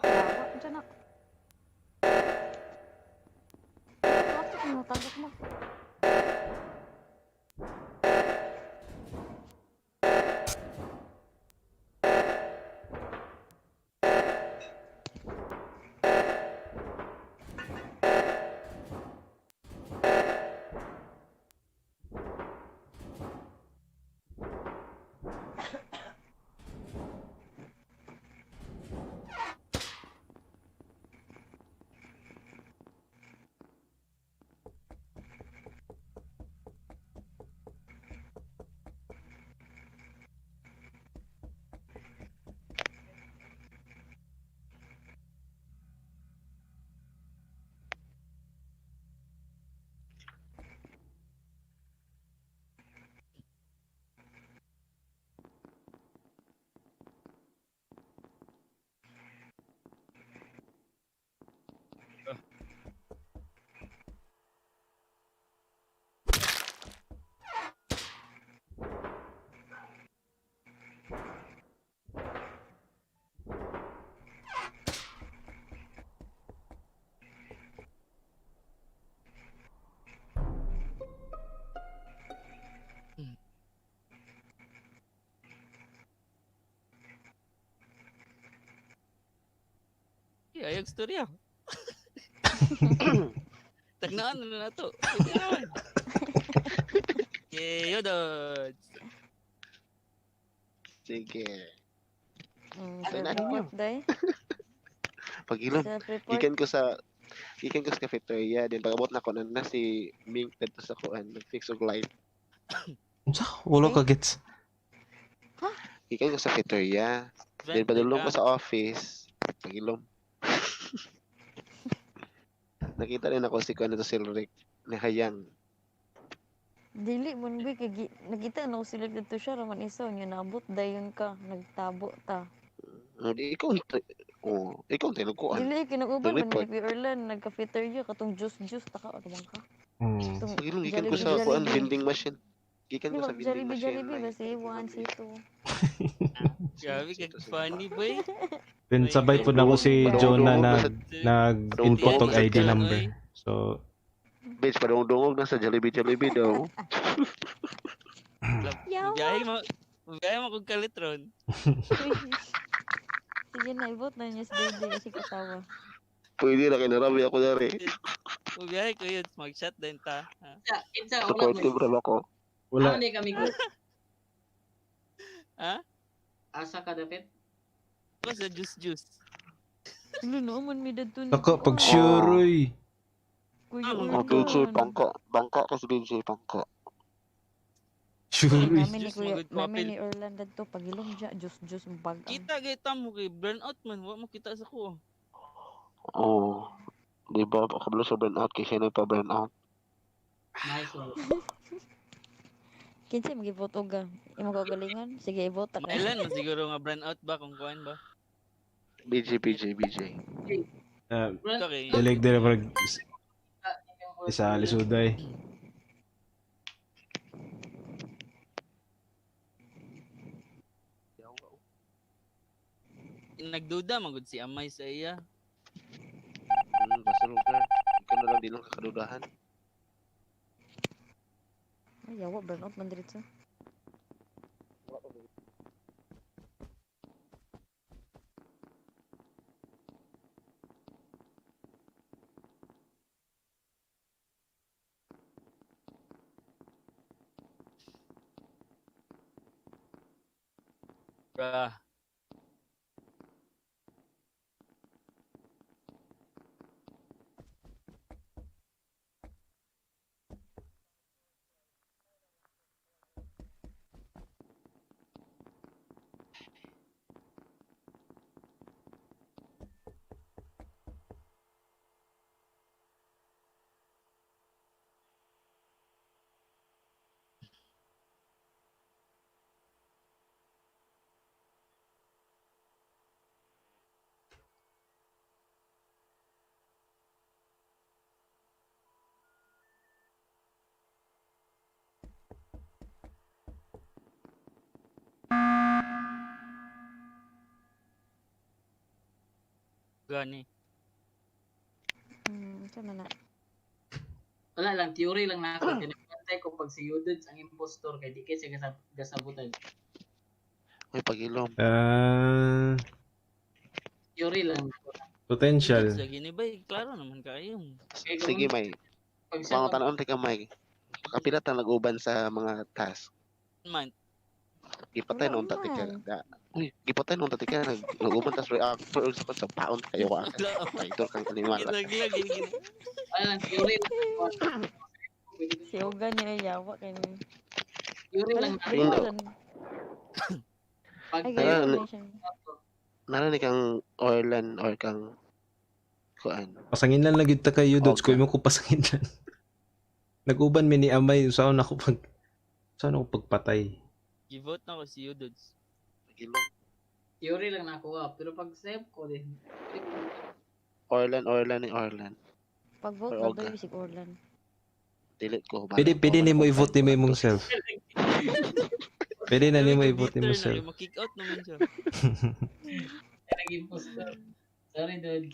Yawa. Diyan na. Bakit mo? Tagak mo. Eh, ayag storya. Tagnaan na na to. Pwede naman. Okay, yodods. Sige. Self na report day. Pagilom. Self report. Gikan ko sa cafeteria din pag-abot na ko na si Mink didto sa kuan nag-fix og light. Unsa? Wala ka gets. Gikan ko sa cafeteria. Then padulong ko sa office. Pagilom. Nakita rin ako si kuan to si Rick nahayang. Dili mon bi kay nakita na ko sila dito siya raman isa nya naabot dayon ka nagtabo ta. Oh, di ikaw oh, ikaw tayo nagkuan. Dili kinauban man Nag-report. ni Erlan nagcafeteria katong juice juice ta ka ano bang ka. Katong Pagilom gikan ko Jollibee, sa kuan Jollibee. vending machine. Gikan Di ko ba sa vending Jollibee machine. Jollibee ba si 1 C2. Grabe ka funny boy. Then sabay po na ko si Jonah nag nag-input og ID Oy. number. So Bitch, padungog na sa Jollibee Jollibee daw. Yawa. Biyahe mo kung kalitron. Sige na, i-vote na niya si Doy kasi katawa. Pwede na kinarabi ako dari. Biyahe ko yun, mag-shot din ta. Ha? Kinsa wala mo. Supportive ra ba ko? Wala. Ano ni kami ko? Ha? Asa ka dapit? Ako sa juice juice. Ano no, man mi dadto ni. Nako, pag sure oy. Kuya Oh, BJ, bangka. Bangka kasi BJ, bangka. Sure oy. Mami ni Diyos, Kuya, magod mami papel. ni Orlan dadto pagilom dya, Diyos Diyos bag. Kita gay mo kay burn out man, wa mo kita sa ko. Oo. Di ba? Kabalo sa burnout kay siya nagpa-burn out. Nice one. Kinsa magi-vote og ah? Imo kaugalingon? Sige, i-vote ta ka. Mailan man siguro nga burn out ba kung kuan ba? BJ, BJ, BJ. Ah, Okay. Dilig dili pag isa lisuday. Nagduda man gud si Amay sa iya. Basta lugar. Ikaw na lang di lang kakadudahan. Ay, yawa burn out man diretso. Bruh. Gani. Sa man na. Wala lang, theory lang na ako. Tinagpantay ko pag si Yudods ang impostor kay di kay siya gasabutan. Uy, pagilom. Ah, Theory lang ako. potential. Sa gini ba, klaro naman kayo. Kay Sige, May. Pag siya Mga tanon ka, May. Kapila ta nag-uban sa mga task. Man, Gipatay Wala nung tati ka. man. Uy, gipatay nung tati ka. Nag-uban tas reactor sa sa paon kayo ka. wala. Traitor kang animal. Gilaglag, gini. Wala lang, theory lang ako. Si Oga niya ay yawa kay ni. Theory lang na Wala, ako. wala. Pag Ay, Tara, gayud na siya. Narinig kang Orlan or kang kuan. Pasanginlan lang gyud ta kay Yudods Okay. ko imo ko pasanginlan. Nag-uban mi ni Amay usaon ako pag usaon ako pagpatay. Gi-vote na ko si Yudods. Pagilom. Theory lang na ako ah. Pero pag save ko din. Orlan, Orlan ni Orlan. Pag-vote Or na Oga. doy bisig Orlan. Dili ko. Pwede pwede nimo i-vote nimo imong self. Pwede na nimo i-vote nimo self. Makick out naman siya. Nag-impostor. Sorry, dude.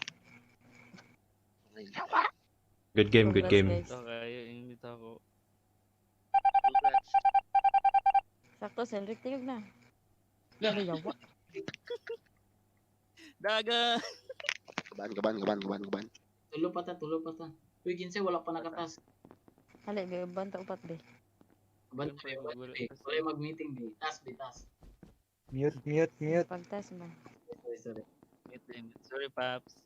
Good game, good Congrats, game. guys. Ito kayo, ingit ako. Congrats. Sakto, Cedric, tingog na. Ay, yawa. Daga! Kaban, kaban, kaban, kaban, kaban. Tulo pa ta, tulo pa ta. Uy, kinsa wala pa nakatas. Hali, be, banta upat be. Bantay, bantay. Wala mag-meeting be. Tas be, tas. Mute, mute, mute. Pagtas ba? Sorry, sorry. Mute din. Sorry, Paps.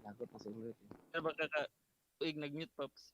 Lagot na sa ulit. Pero baka ka, uig, nag-mute, Paps.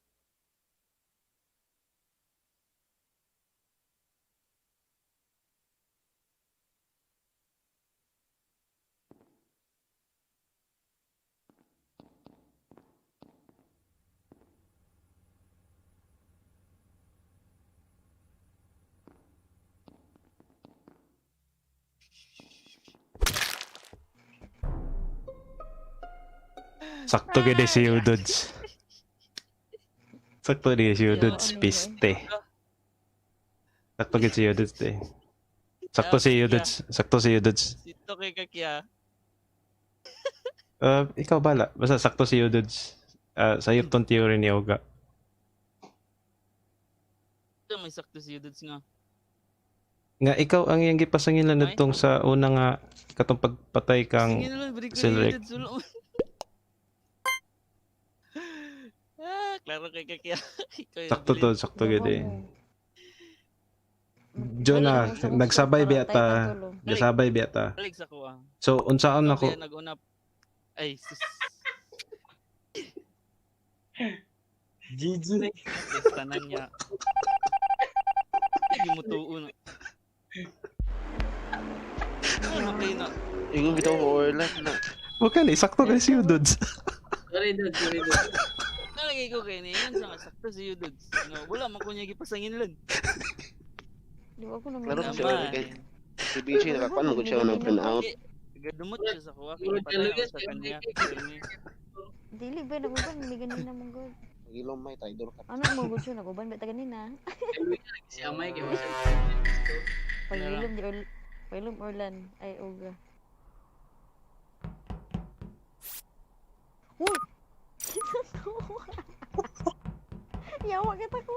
Sakto gid si Yudods. Sakto gid si Yudods Yawa, piste. Sakto gid si Yudods eh. Sakto si Yudods. Sakto si Yudods. Sito kay Kakya. Ikaw bala. Basta sakto si Yudods. Sayop tong theory ni Oga. Ito may sakto si Yudods nga. Nga ikaw ang iyang gipasangilan Ay. nitong sa una nga katong pagpatay kang Sige na lang, balik ko ni Silric. Yudods. Wala mo. Ah, klaro kay kaya. Sakto to, sakto gid eh. Jonah, Wala, kung nagsabay sa- biya ta. para tayo Gasabay biya ta. Balik sa kuha. So unsaon Ako. nako Nag-una. Ay, sus. GG. Yes, tanan niya. Ay, mutuo na. Ano kayo na? Ingon bitaw ko Orlan na. Wa ka ni sakto kay si Udods. Sorry dude, sorry dude. Nalagay ko kayo niya. Yun sa nga, sakto si Yudods. No, wala man ko niya gipasanginlan. Di ba ako Klaro naman. si Orlan kay si BJ nakakuan mo gud siya ng print out. Gadumot siya sa kuha. Kaya Murag patay ako talaga sa siya, kanya. Dili ba naguban may ganina mong god. Gilom may traitor ka. Ano mo gud siya naguban ba ta ganina? Si Amay kay wala. Pagilom di or pagilom Orlan ay oga. Uy! Kita to. Yawa kita ko.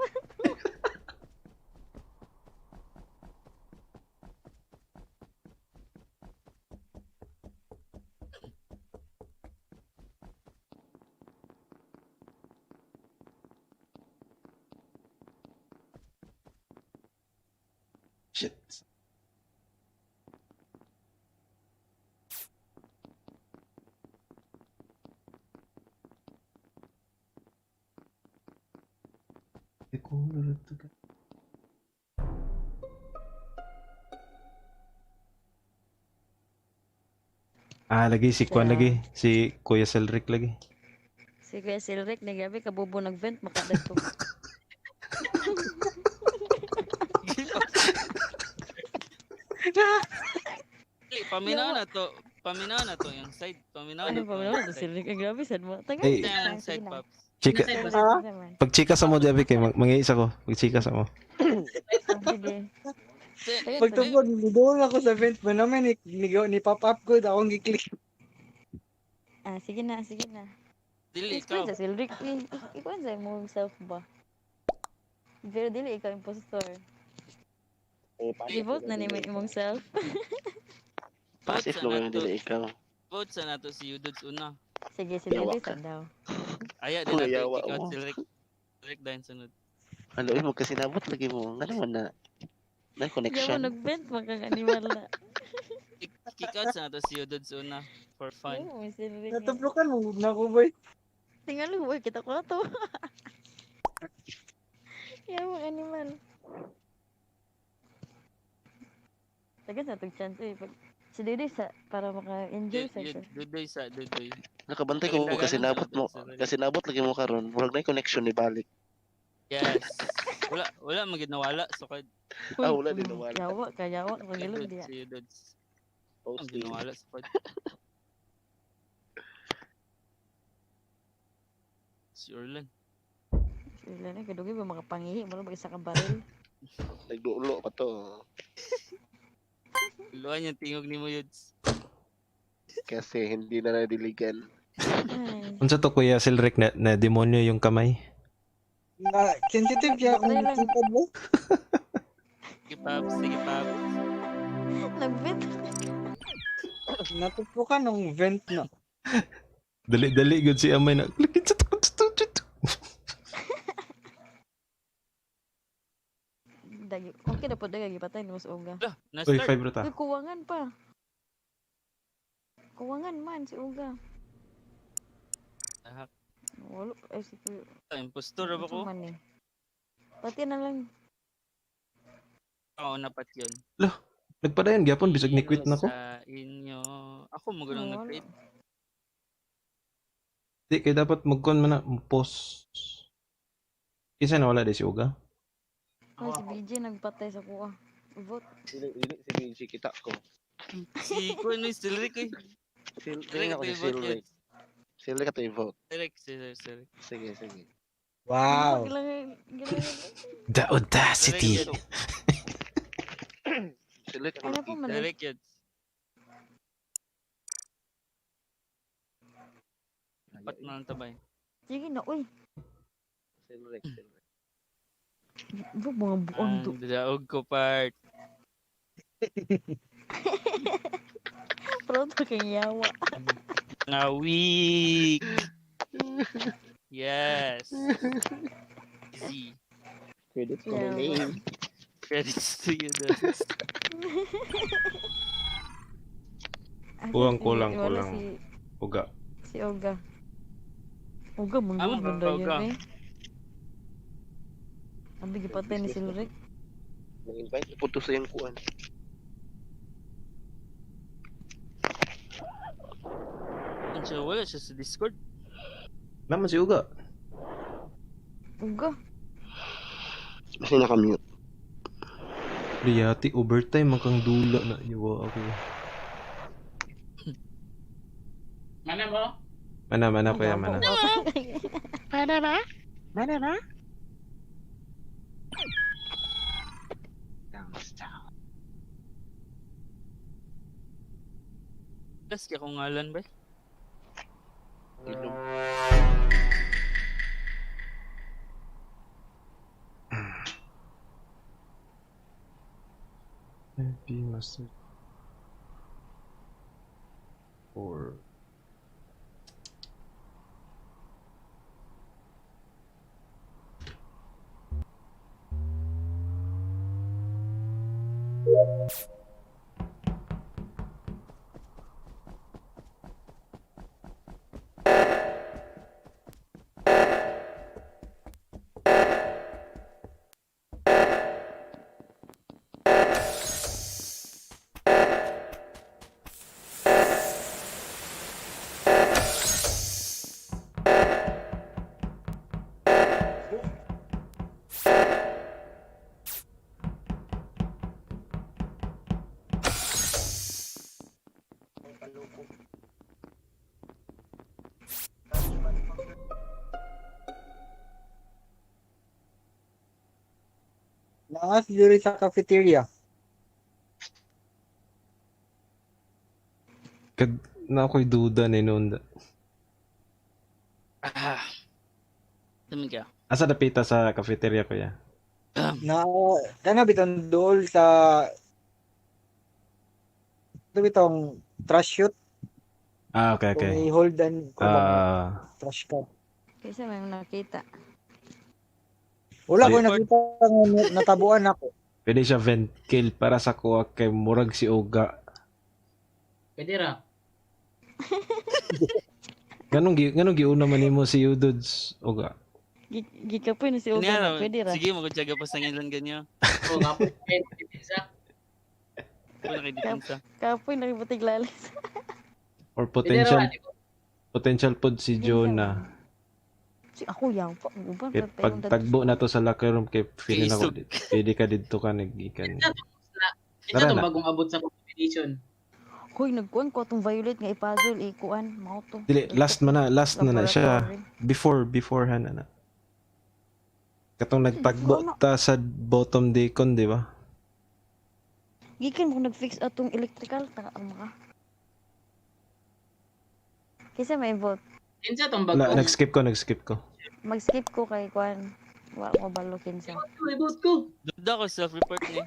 Shit. Ah, lagi si Kwan lagi. Si Kuya Selric lagi. Si Kuya Silric na grabe kabubo nag-vent makadadto. Dili, paminaw na to. Paminaw na to yung side. Paminaw na Ano to. pa yung wala to side. Silric? Ay grabe sad mo. Taga. Ay. Yung side, Paps. Chika, pag chika sa mo, Javi, kay mangiisa ko. Pag chika sa mo. Sige. Sa- Pagtupod, doon ako sa vent mo naman ni pop up good akong gi-click. Ah, sige na, sige na. Dili, ikaw. Ikaw sa Silric. Ikaw sa imong self ba? Pero dili ikaw impostor. I-vote na nimo imong self. Passive Vote sa lo kayo nato. dili ikaw. Vote sa nato si Yudods una. Sige, si Yawa Dili ka. sad daw. Aya, di nato Yawa i-kick out mo. si Rick. Rick dahil sunod. Ano mo kasi nabot lagi mo. Nga naman na na Hindi mo connection. nag-vent makang animal na. Kick out sa nato si Yudods una. For fun. Oo, si Silric. nga. Natuplokan mo na ko boy. Tingnan mo, uy, kita ko na to. Yawa animal. Taga sa tog chance eh. Pag, si Dede sa para maka-enjoy sa siya. Dudoy sa Dudoy. Nakabantay ko kasi nabot mo kasi nabot lagi mo karon. Murag na connection ni balik. Yes. Wala, wala magid nawala. So kay Ah, wala din nawala. Yawa ka, yawa pagilom Yudods, diya. si Yudods. Wala Post magid nawala sa pod. Si Orlan. Sila na kadugay ba makapangihi mo ba isa ka baril. Nagdulo pa to. Luan yung tingog ni mo Yuds. Kasi hindi na nadiligan. Ay. Unsa to Kuya Selric na, na demonyo yung kamay? Na sensitive kaya akong Patay lang. keypad mo. Sige Paps, sige Paps. Nag-vent. Natuplokan ng vent na. Dali-dali gud si Amay na. Lagi sa to. Dagi. Okay na po dagi gipatay ni mas uga. Lah, Uy, na-start. five ta. Uy, kuwangan pa. Kuwangan man si Uga. Ah, Wala ay si Kuya. Impostor ba ko? Unsa man eh. Pati na lang. Oo, napat yun. Nagpadayon gyapon bisag ni quit na ko. Sa inyo. Ako magulong Wala. nag-quit. Di kay dapat magkon man na pause. Kinsa na wala di si Uga? Ay, si BJ nagpatay sa kuha. Vote. Dili dili si BJ kita ko. Si Kuya no, si Rick eh. Sil Rick tingnan ko ito si yung vote Silric. yun. Silric ato i-vote. Rick, si si Rick. Sige, sige. Wow. Gilangan, gilangan. The audacity. Rick yun. Silric ako Ano po nakita. man? Si Rick yun. Pat na lang tabay. Sige na, uy. Silric, Silric. Ba, mga buang Ang do. daog ko part. Proud ka kang yawa. Nga weak. Yes. Easy. Credits to my Yeah. name. Credits to you, Dods. Asa Kulang, si- kulang, wala kulang. Si, Uga. si Oga. Oga, mangguod Ah, man daw yun Oga. eh. Ang gipatay ni Silric. Nang-invite po to sa iyang kuan. Ano siya, wala siya sa Discord. Naman si Uga. Oga. Kasi naka-mute. Riyati, overtime ang kang dula na iwa ako. Mana mo? Mana, mana kuya, mana. Mana ba? Kas kaya kung ngalan ba? Inom. MP Master 4. Naas diri sa cafeteria. Kad na ako'y duda ni noon. Ah. Tama ka. Asa dapita sa cafeteria kuya? Na kana bitong dool sa ito bitong trash chute Ah, okay, kung okay. i-hold and kung Ah, trash can. Kaysa may nakita. Wala Sige. ko nakita nga natabuan ako. Pwede siya vent kill para sa kuha kay murag si Uga. Pwede ra. Ganong giuna man nimo si Udods Uga. Gikapoy na si Oga Niya, na, pwede ra. Sige, magutyaga pa sa ngilan ganyan. Oo, nga po. Pwede sa. Wala kay depensa. Kapoy na kibutig lalis. Or Pwede ra. potential Di ba? potential pod si Jonah. Si ako yang pa. Uban Kay pagtagbo na to sa locker room kay feeling ako Isog. pwede ka didto ka nagikan. Ito Tara itong na. bagong abot sa competition. Hoy, nagkuan ko atong violet nga i-puzzle ikuan mao to. Dili last man na last na na siya Laboratory. before beforehand na na. Katong nagtagbo ta sa bottom deacon, di ba? Gikan mo nag-fix atong electrical ta ang mga. Kaysa may vote. Kinsa tong Wala, bagong? nag-skip ko, nag-skip ko. Mag-skip ko kay kuan. Wa ko balo kinsa. I-vote ko. Duda ko self-report ni.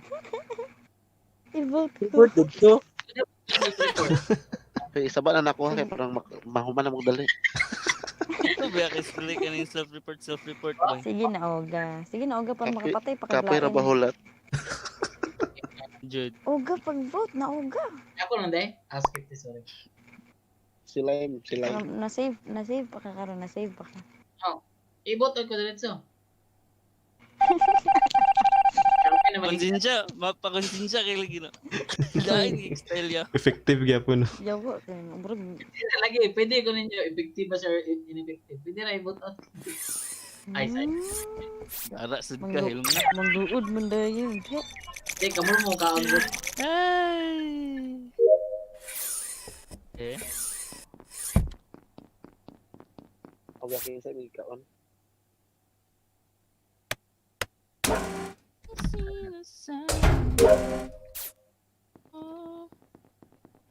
I-vote ko. Report dito. Self-report. Kay isa ba na nakuha kay parang mahuman na magdali. Ito ba kay sila kaning self-report, self-report ba? Sige na oga. Sige na oga para makapatay pa Kapoy ra ba kaglain. hulat? Jude. Oga pag vote na oga. Ako lang dai. Ah, skip this, sorry. Si Lime, si Lime. Na save pa ka karon, na save pa ka. I-vote ko diretso. Okay na maging Konsensya, mapakonsensya kay lagi no. Dahil style ya. Effective gyapon. Yawa kay murag Pwede na lagi, pwede ko ninyo effective ba sir ineffective. Pwede na i-vote out. Ay, sorry. Ara sad ka hilom na. Mangduod man dayon. Hindi, kamur mo ka ang vote. Ay. Eh, Oga kinsa ni kaon.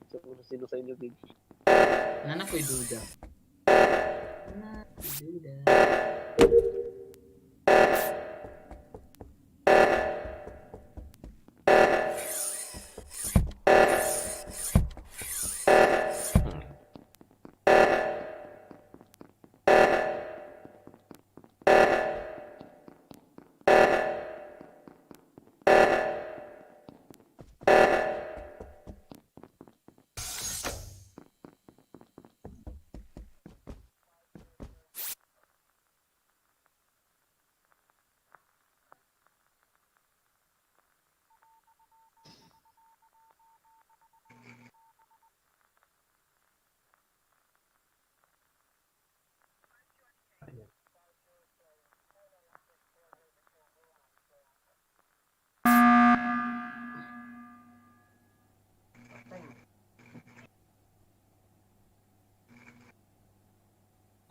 So, sino sa inyo big? Nana ko'y duda. Nana ko'y duda.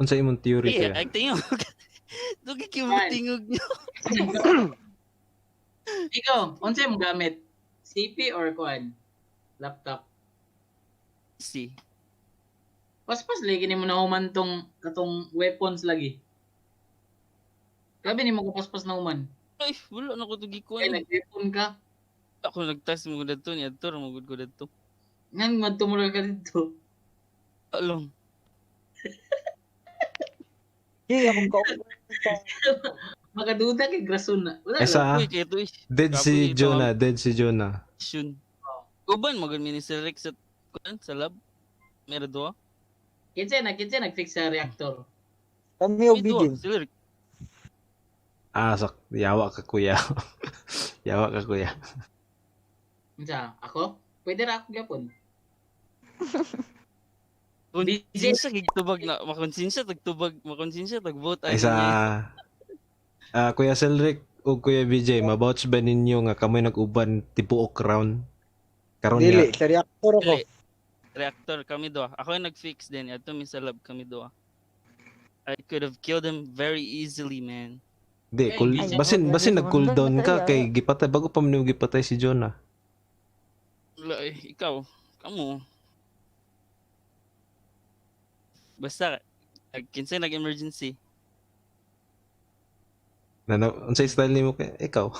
Unsa imong theory Eh, kaya? ay tingog. Dugi kay mo tingog niyo. Ikaw, unsa imong gamit? CP or kuan? Laptop. Si. Paspas lagi nimo na human tong katong weapons lagi. Grabe nimo ko paspas na human. Ay, wala na ko tugi ko. Kay nag-weapon ka. Ako nagtest mo dadto ni adto ra mo gud ko dadto. Ngan magtumuloy ka dito. Along. Hey, akong kauban. Makaduda kay grason na. Wala Eh, lang. Uy, kay to eh. Dead si Kapoy, Jonah, dead si Jonah. Shun. Uban mo gud mi ni Sir Rick sa kuan sa lab. Meron duha. Kinsa na kinsa nag-fix sa reactor. Kami og May duha, BJ. Sir Rick. Ah, sak yawa ka kuya. Yawa ka kuya. Unsa? Ako? Pwede ra ako gyapon. Konsensya kay tubag na makonsensya tag tubag makonsensya tag vote Ay sa Kuya Selric o Kuya BJ, mabouch ba ninyo nga kamoy nag-uban tibuok round? Karon Dili, nga. sa reactor ako. Dili. Reactor kami duha. Ako yung nag-fix din. Adto mi sa lab kami duha. I could have killed him very easily, man. Di, cool, Ay, basin ay, basin ay, nag-cooldown ka ay, kay gipatay bago pa man nimo gipatay si Jonah. Wala, eh, ikaw, kamo. Basta, kinsay nag-emergency. Na, na unsay style nimo kay ikaw?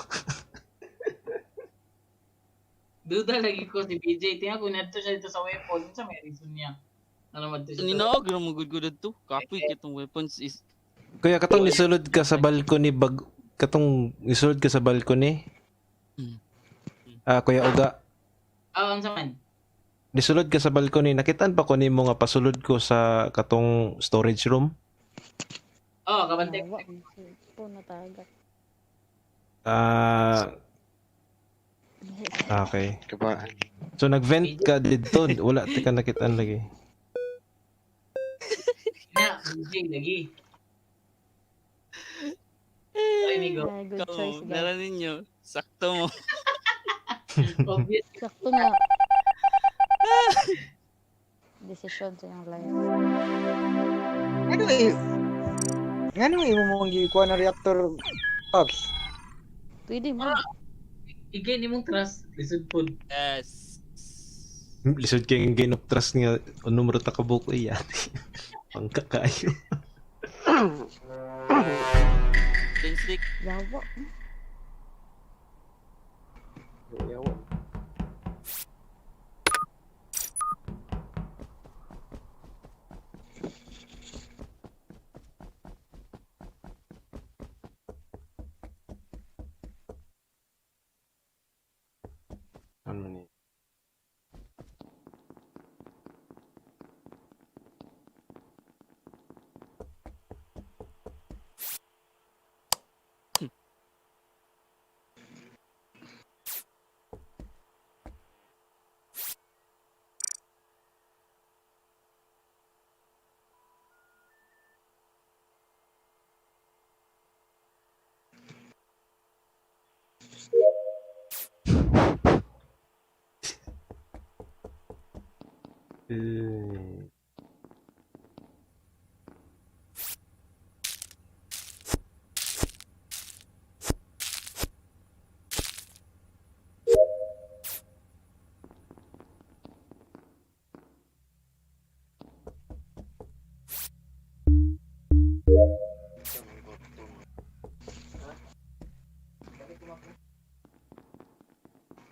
Duda lagi ko si BJ. Tingnan ko nadto siya dito sa weapon. Unsa may reason niya? Ano madto siya? Ninaog ra mo gud gud to. Kapoy kitong weapons is Kuya katong nisulod ka sa balcony bag katong nisulod ka sa balcony. Ah, Kuya Uga, Ah, unsa man? nisulod ka sa balcony, nakitaan pa ko nimo nga pasulod ko sa katong storage room. Oh, kabantay. Yawa, ang cellphone na tagak. Ah, okay. Kabaan. So nag-vent ka didto, wala ti ka nakitaan lagi. Na, BJ lagi. Ay, amigo. Ah, good Kamo, choice, guys. meron ninyo. Sakto mo. Obvious. Sakto nga. Desisyon sa iyong life. Ano eh? Ngano imo mong gikuha ng reactor Pops? Pwede mo. I-gain imong trust. Lisod pod. Yes. Lisod kay ang gain of trust nga unom ra ta ka buok iya. Pangka kaayo. Basic. Yawa. Yawa. Ano man ni? Eh,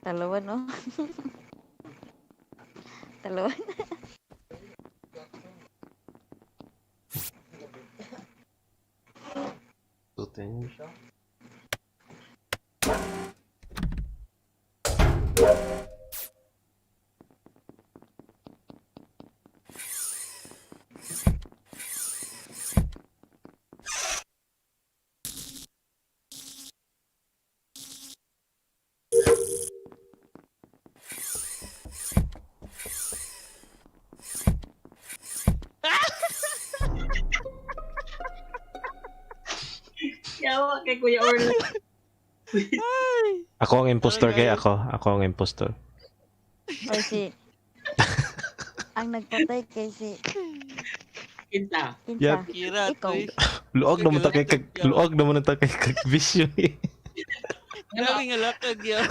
Talawan, no? Talawan. Tutin. Yawa kay Kuya Orlan. Ako ang impostor Sorry, kay guys. ako. Ako ang impostor. Or si... Ang nagpatay kay si... Kinsa? Kinsa? Yeah. Kira Ikaw. to eh. Luag naman ta kay kag luag naman ta kay kag vision eh. Grabe nga lakag ya.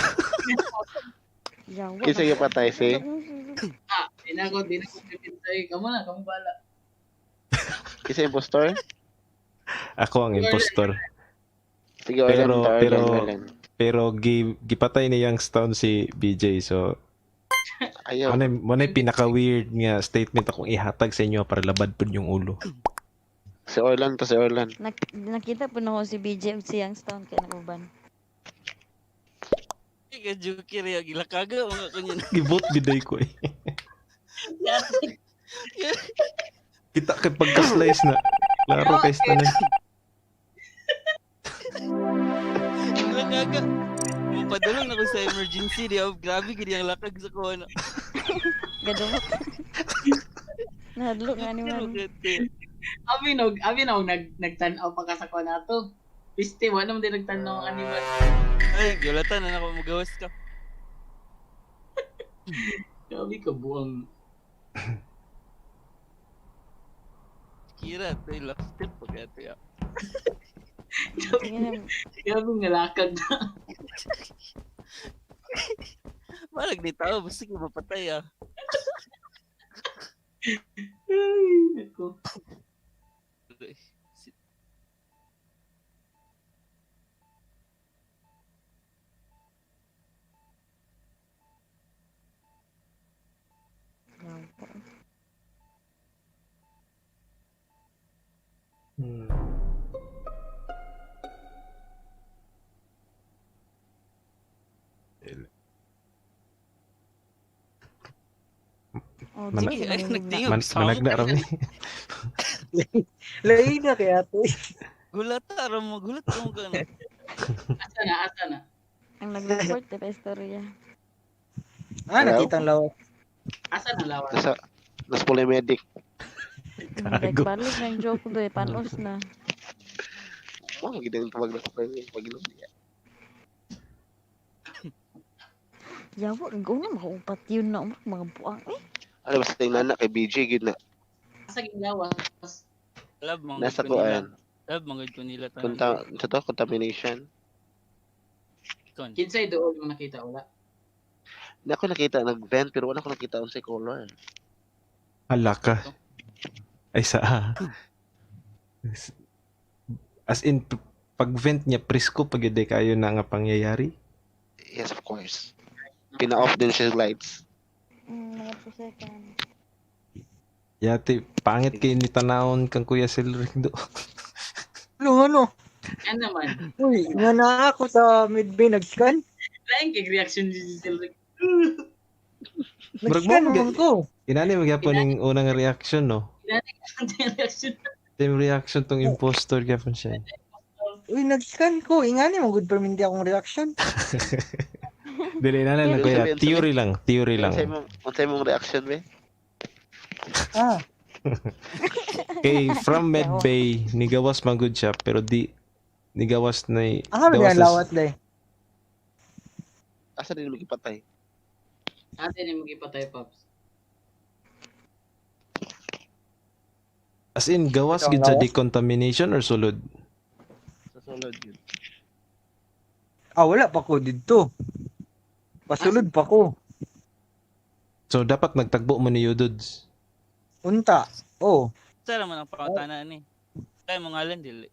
Yawa. Kinsa gipatay si? Ah, di na ako, di na ako pipintay. Kamu na, kamu bala. Kinsa impostor? Ako ang impostor. Sige, Orlan, Orlan, Orlan. Pero gipatay ni Youngstown si BJ, so Ayaw. ano mo na pinaka weird nga statement akong ihatag sa inyo para labad pud yung ulo. Si Orlan to si Orlan. Nakita po na ko si BJ ug si Youngstown kay naguban. Kay Juki rin, gilakaga mga kunya. Gibot biday ko eh. Kita kay pagka-slice na. Klaro kay tanan. Gilakaga. Mapadulong ako sa emergency di oh, grabe gid ang lakag sa kuha na. Gadumot. Nahadlok nga ni man. Abi nog nagtan-aw pa ka sa kuha nato. Piste, wala naman din nagtan-aw ang animal. Ay, gilatan na ako magawas ka. Grabe ka buang. Kira to last step pag ato ya. Sige na. Grabe nga lakag na. Malag ni tao basta kay mapatay ah. Ay, nako. Yawa. Oh, Mana- sige, Ay, nahulog na. nagtingog sa Managna ra mi. Lain na kaya to. Gulat ra mo, gulat ra mo ka na. Asa na, asa na. Ang nag-report pa istorya. Ah, Hello? nakita ang lawas. Asa na lawas? Nasa polymedic. Gago. Nagbalik ng joke do eh, panos na. Mo gid ang tawag na sa polymedic pag-inom niya. Yawa, ang gawin na makaupat yun na mga buang eh. Ano basta yung nana kay BJ gid na Asa ging lawas? Love mga nasa ko nila. kuan. Love mga ko nila tanan. Conta sa to contamination. Kon. Kinsay doon yung nakita wala. Hindi ako nakita nag-vent pero wala ko nakita unsay color. Hala ka. Ay sa As in pag vent niya presko pag yun kayo na nga pangyayari. Yes, of course. Pina-off din siya yung lights. Mga pusekan. Yati pangit kay ni tanawon kang Kuya Silric do. Ano, ano? Ano naman? Uy, nga na ako sa midbay nag-scan. Lain kay reaction ni Silric. Murag Nag-scan mo, man ko. Inani magyapon yung unang reaction no. Ang reaction. Same reaction tong impostor gyapon siya. Uy, nag-scan ko. Ingani mo good perminti akong reaction. Dili na lang kuya, theory lang, theory lang. Unsay mong reaction be? Ah, Kay from Medbay nigawas man gud siya pero di nigawas na ang kami gawas ang na- lawat day. Asa din mo gipatay? Ate ni magipatay pops. As in gawas Ikaw ang gid sa lawas? decontamination or sulod. Sa sulod yun. Ah, wala pa ko didto. Pasulod pa ko. So dapat nagtagbo mo ni Yududs. Unta. Oh, Sa man ang pangutana ni. Kay mo ngalan dili.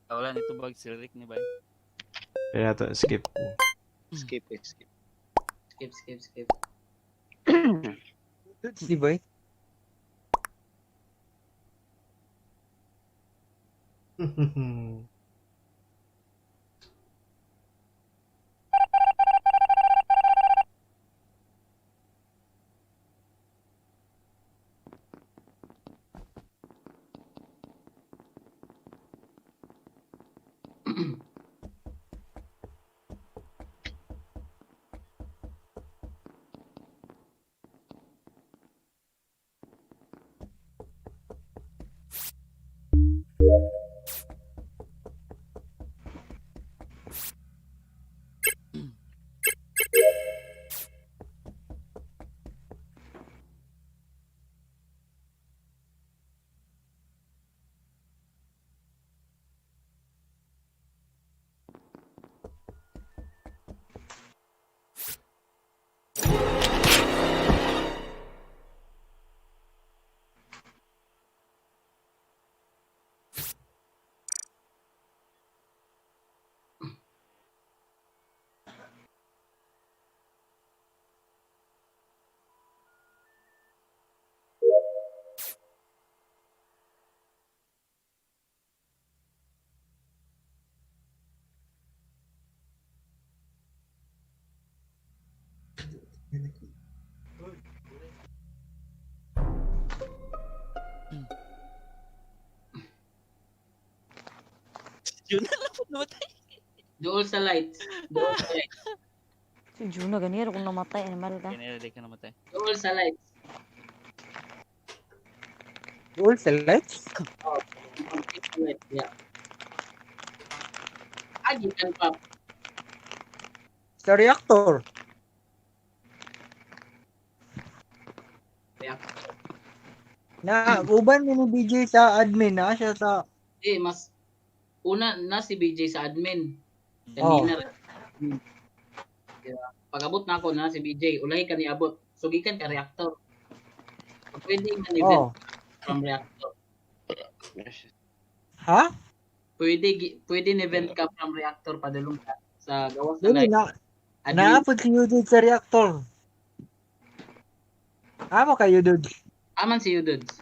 Ah, wala nito bag si Rick ni bay. Kaya to skip. Skip eh, skip. Skip, skip, skip. di ba? eh? Yun na lang po namatay. Dool sa lights. Dool sa lights. Si Juno ganiro kung namatay animal ka. Ganira di ka namatay. Dool sa lights. All sa lights? Oh, sa lights, yeah. Ah, gikan pa. Sa reactor. Reactor. Na, uban mo ni BJ sa admin na siya sa Eh, mas una na si BJ sa admin. Kanina. Oh. Diba? Pag-abot na ako na si BJ, ulay ka ni abot. So gikan ka reactor. So, pwede nga ni Oh. from reactor. Ha? Pwede ni vent ka from reactor padulong ka sa gawas na Dili light. na Admin. naapod si Yudod sa reactor. Amo kayo Yudod. Aman si Yudods.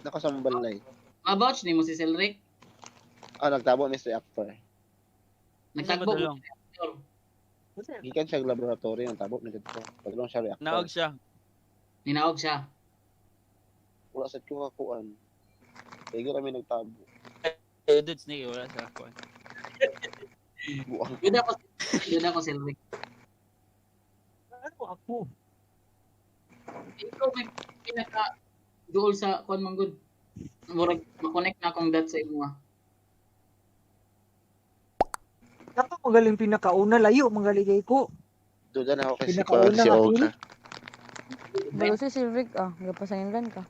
Nako sa balay. Ma-vouch ni mo si Selric. Ah, nagtabo ni sa reactor. Nagtagbo mo Padulong. sa reactor. Gikan siya sa laboratory, nagtabo ni dito. Padulong siya reactor. Naog siya. Ninaog siya. Wala sa kuha kuan. Kaya kami nagtabo. Eh, dudes ni wala sa ako. Buang. Duda ko Selric. Ano ako? Ikaw may pinaka duol sa kuan man gud. Murag ma-connect na akong dot sa imo. Ako magaling pinakauna layo magaling kay ko. Duda na ako kay si Pinakauna kuan si nga Oga. Bago si Silvic ah, gapasangilan ka.